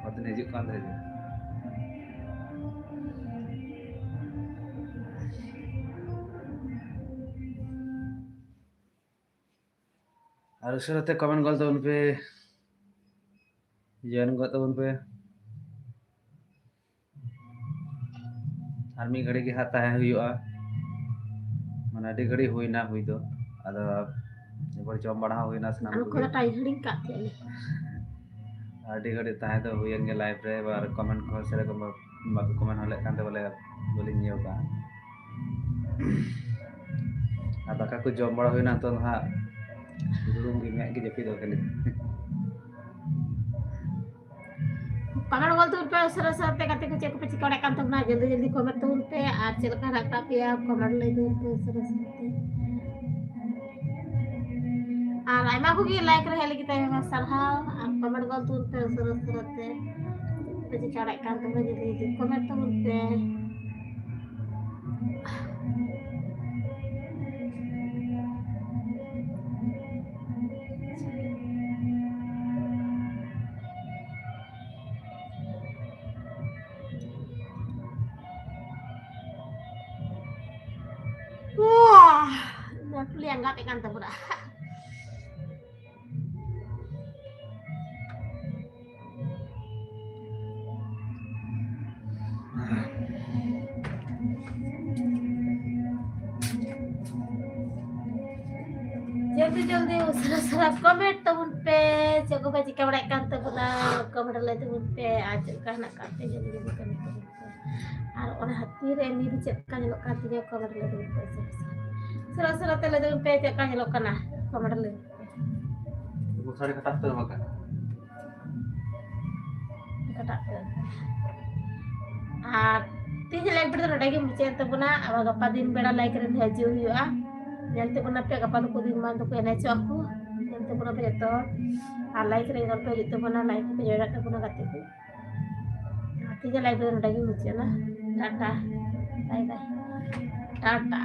ᱠᱚᱫᱤᱱ ᱦᱤᱡᱩᱜ ᱠᱟᱱ ᱛᱟᱦᱮᱸ ᱡᱮ᱾ ᱟᱨ ᱩᱥᱟᱹᱨᱟ ᱛᱮ ᱠᱚᱢᱮᱱᱴ ᱜᱚᱫ ᱛᱟᱵᱚᱱ ᱯᱮ, ᱡᱚᱭᱮᱱ ᱜᱚᱫ ᱛᱟᱵᱚᱱ ᱯᱮ᱾ ᱟᱨ ᱢᱤᱫ ᱜᱷᱟᱹᱲᱤ ᱜᱮ ᱦᱟᱸᱜ ᱛᱟᱦᱮᱸ ᱦᱩᱭᱩᱜᱼᱟ, ᱢᱟᱱᱮ ᱟᱹᱰᱤ ᱜᱷᱟᱹᱲᱤ ᱦᱩᱭᱱᱟ ᱦᱩᱭ ᱫᱚ᱾ ᱟᱫᱚ ᱮᱵᱟᱨ ᱡᱚᱢ ᱵᱟᱲᱟ ᱦᱚᱸ ᱦᱩᱭᱱᱟ ᱥᱟᱱᱟᱢ ᱟᱨ ᱠᱚᱜᱮ᱾ ᱠᱚᱫᱚ ᱴᱟᱭ ᱦᱤᱲᱤᱧ ᱠᱟᱜ ᱛᱟᱦᱮᱸ ᱞᱮ᱾ ᱟᱹᱰᱤ ᱜᱷᱟᱹᱲᱤᱡ ᱛᱟᱦᱮᱸ ᱫᱚ ᱦᱩᱭᱮᱱ ᱜᱮ ᱞᱟᱭᱤᱵᱷ ᱨᱮ, ᱟᱵᱟᱨ ᱠᱚᱢᱮᱱᱴ ᱠᱚᱦᱚᱸ ᱥᱮᱨᱚᱠᱚᱢ ᱵᱟᱠᱚ ᱠᱚᱢᱮᱱᱴ ᱦᱚᱸ ᱞᱮᱫ ᱠᱟᱱ ᱛᱮ ᱵᱚᱞᱮ ᱵᱟᱹᱞᱤᱧ ᱤᱭᱟᱹ ᱠᱟᱜᱼᱟ᱾ ᱟᱨ ᱫᱟᱠᱟ ᱠᱚ ᱡᱚᱢ ᱵᱟᱲᱟ ᱦᱩᱭᱱᱟ, ᱱᱤᱛᱚᱜ ᱫᱚ ᱦᱟᱸᱜ ᱫᱩᱲᱩᱵ ᱜᱮ ᱢᱮᱫ ᱜᱮ ᱡᱟᱹᱯᱤᱫ ᱟᱠᱟᱱᱟ᱾ ᱠᱚᱢᱮᱱᱴ ᱜᱚᱫ ᱛᱟᱵᱚᱱ ᱯᱮ ᱩᱥᱟᱹᱨᱟ ᱩᱥᱟᱹᱨᱟ ᱛᱮ, ᱜᱟᱛᱮ ᱠᱚ ᱪᱮᱫ ᱠᱚᱯᱮ ᱪᱤᱠᱟᱹ ᱵᱟᱲᱟᱭᱮᱫ ᱠᱟᱱ ᱛᱟᱵᱚᱱᱟ, ᱡᱚᱞᱫᱤ ᱡᱚᱞᱫᱤ ᱠᱚᱢᱮᱱᱴ ᱛᱟᱵᱚᱱ ᱯᱮ᱾ ᱟᱨ ᱪᱮᱫ ᱞᱮᱠᱟ ᱦᱮᱱᱟᱜ ᱟᱠᱟᱫ ᱯᱮᱭᱟ, ᱠᱚᱢᱮᱱᱴ ᱞᱟᱹᱭ ᱛᱟᱵᱚᱱ ᱯᱮ ᱩᱥᱟᱹᱨᱟ ᱩᱥᱟᱹᱨᱟ ᱛᱮ᱾ ᱟᱨ ᱟᱭᱢᱟ ᱠᱚᱜᱮ ᱞᱟᱭᱤᱠ ᱨᱮ ᱦᱮᱡ ᱞᱟᱹᱜᱤᱫ ᱛᱮ ᱟᱭᱢᱟ ᱥᱟᱨᱦᱟᱣ, ᱟᱨ ᱠᱚᱢᱮᱱᱴ ᱜᱚᱫ ᱛᱟᱵᱚᱱ ᱯᱮ ᱩᱥᱟᱹᱨᱟ ᱩᱥᱟᱹᱨᱟ ᱛᱮ᱾ ᱪᱮᱫ ᱯᱮ ᱪᱤᱠᱟᱹ ᱵᱟᱲᱟᱭᱮᱫ ᱠᱟᱱ ᱛᱟᱵᱚᱱᱟ, ᱡᱚᱞᱫᱤ ᱡᱚᱞᱫᱤ ᱠᱚᱢᱮᱱᱴ ᱛᱟᱵᱚᱱ ᱯᱮ᱾ ᱞᱟᱹᱴᱩ ᱞᱮ ᱟᱸᱜᱟᱛᱮ ᱠᱟᱱ ᱛᱟᱵᱚᱱᱟ᱾ ᱡᱚᱞᱫᱤ ᱡᱚᱞᱫᱤ ᱩᱥᱟᱹᱨᱟ ᱩᱥᱟᱹᱨᱟ ᱠᱚᱢᱮᱱᱴ ᱛᱟᱵᱚᱱ ᱯᱮ, ᱪᱮᱫ ᱠᱚᱯᱮ ᱪᱤᱠᱟᱹ ᱵᱟᱲᱟᱭᱮᱫ ᱠᱟᱱ ᱛᱟᱵᱚᱱᱟ, ᱠᱚᱢᱮᱱᱴ ᱞᱟᱹᱭ ᱛᱟᱵᱚᱱ ᱯᱮ, ᱟᱨ ᱪᱮᱫ ᱞᱮᱠᱟ ᱦᱮᱱᱟᱜ ᱠᱟᱜ ᱯᱮ ᱡᱚᱞᱫᱤ ᱡᱚᱞᱫᱤ ᱠᱚᱢᱮᱱᱴ ᱛᱟᱵᱚᱱ ᱯᱮ᱾ ᱟᱨ ᱚᱱᱟ ᱦᱟᱹᱛᱤ ᱨᱮ ᱢᱤᱨᱩ ᱪᱮᱫ ᱞᱮᱠᱟ ᱧᱮᱞᱚᱜ ᱠᱟᱱ ᱛᱤᱧᱟᱹ, ᱠᱚᱢᱮᱱᱴ ᱞᱟᱹᱭ ᱛᱟᱵᱚᱱ ᱯᱮ ᱩᱥᱟᱹᱨᱟ ᱩᱥᱟᱹᱨᱟ᱾ ᱩᱥᱟᱹᱨᱟ ᱩᱥᱟᱹᱨᱟ ᱛᱮ ᱞᱟᱹᱭ ᱛᱟᱵᱚᱱ ᱯᱮ ᱪᱮᱫ ᱞᱮᱠᱟ ᱧᱮᱞᱚᱜ ᱠᱟᱱᱟ, ᱠᱚᱢᱮᱱᱴ ᱞᱟᱹᱭ ᱛᱟᱵᱚᱱ ᱯᱮ᱾ ᱩᱥᱟᱹᱨᱟ ᱠᱟᱴᱟᱜ ᱛᱮ ᱵᱟᱠᱷᱟᱱ᱾ ᱠᱟᱴᱟᱜ ᱛᱮ᱾ ᱟᱨ ᱛᱮᱦᱮᱧ ᱞᱟᱭᱤᱵᱷ ᱵᱷᱤᱰᱤᱭᱳ ᱫᱚ ᱱᱚᱰᱮ ᱜᱮ ᱢᱩᱪᱟᱹᱫ ᱮᱱ ᱛᱟᱵᱚᱱᱟ᱾ ᱟᱵᱟᱨ ᱜᱟᱯᱟ ᱫᱤᱱ ᱵᱮᱲᱟ ᱞᱟᱭᱤᱵᱷ ᱨᱮ ᱦᱤᱡᱩᱜ ᱦᱩᱭᱩᱜᱼᱟ᱾ ᱧᱮᱞ ᱛᱟᱵᱚᱱᱟ ᱯᱮ ᱜᱟᱯᱟ ᱫᱚ ᱠᱚ ᱫᱤᱱ ᱢᱟᱱ ᱫᱚᱠᱚ ᱮᱱᱮᱡᱚᱜ ᱟᱠᱚ᱾ ᱧᱮᱞ ᱛᱟᱵᱚᱱᱟ ᱯᱮ ᱡᱚᱛᱚ ᱦᱚᱲ᱾ ᱟᱨ ᱞᱟᱭᱤᱵᱷ ᱨᱮ ᱧᱮᱞ ᱯᱮ ᱦᱤᱡᱩᱜ ᱛᱟᱵᱚᱱᱟ, ᱞᱟᱭᱤᱵᱷ ᱯᱮ ᱡᱚᱭᱮᱱ ᱛᱟᱵᱚᱱᱟ ᱜᱟᱛᱮ ᱠᱚ᱾ ᱟᱨ ᱛᱮᱦᱮᱧ ᱞᱟᱭᱤᱵᱷ ᱵᱷᱤᱰᱤᱭᱳ ᱫᱚ ᱱᱚᱰᱮ ᱜᱮ ᱢᱩᱪᱟᱹᱫ ᱮᱱᱟ᱾ ᱴᱟᱴᱟ, ᱵᱟᱭ ᱵᱟᱭ, ᱴᱟᱴᱟ᱾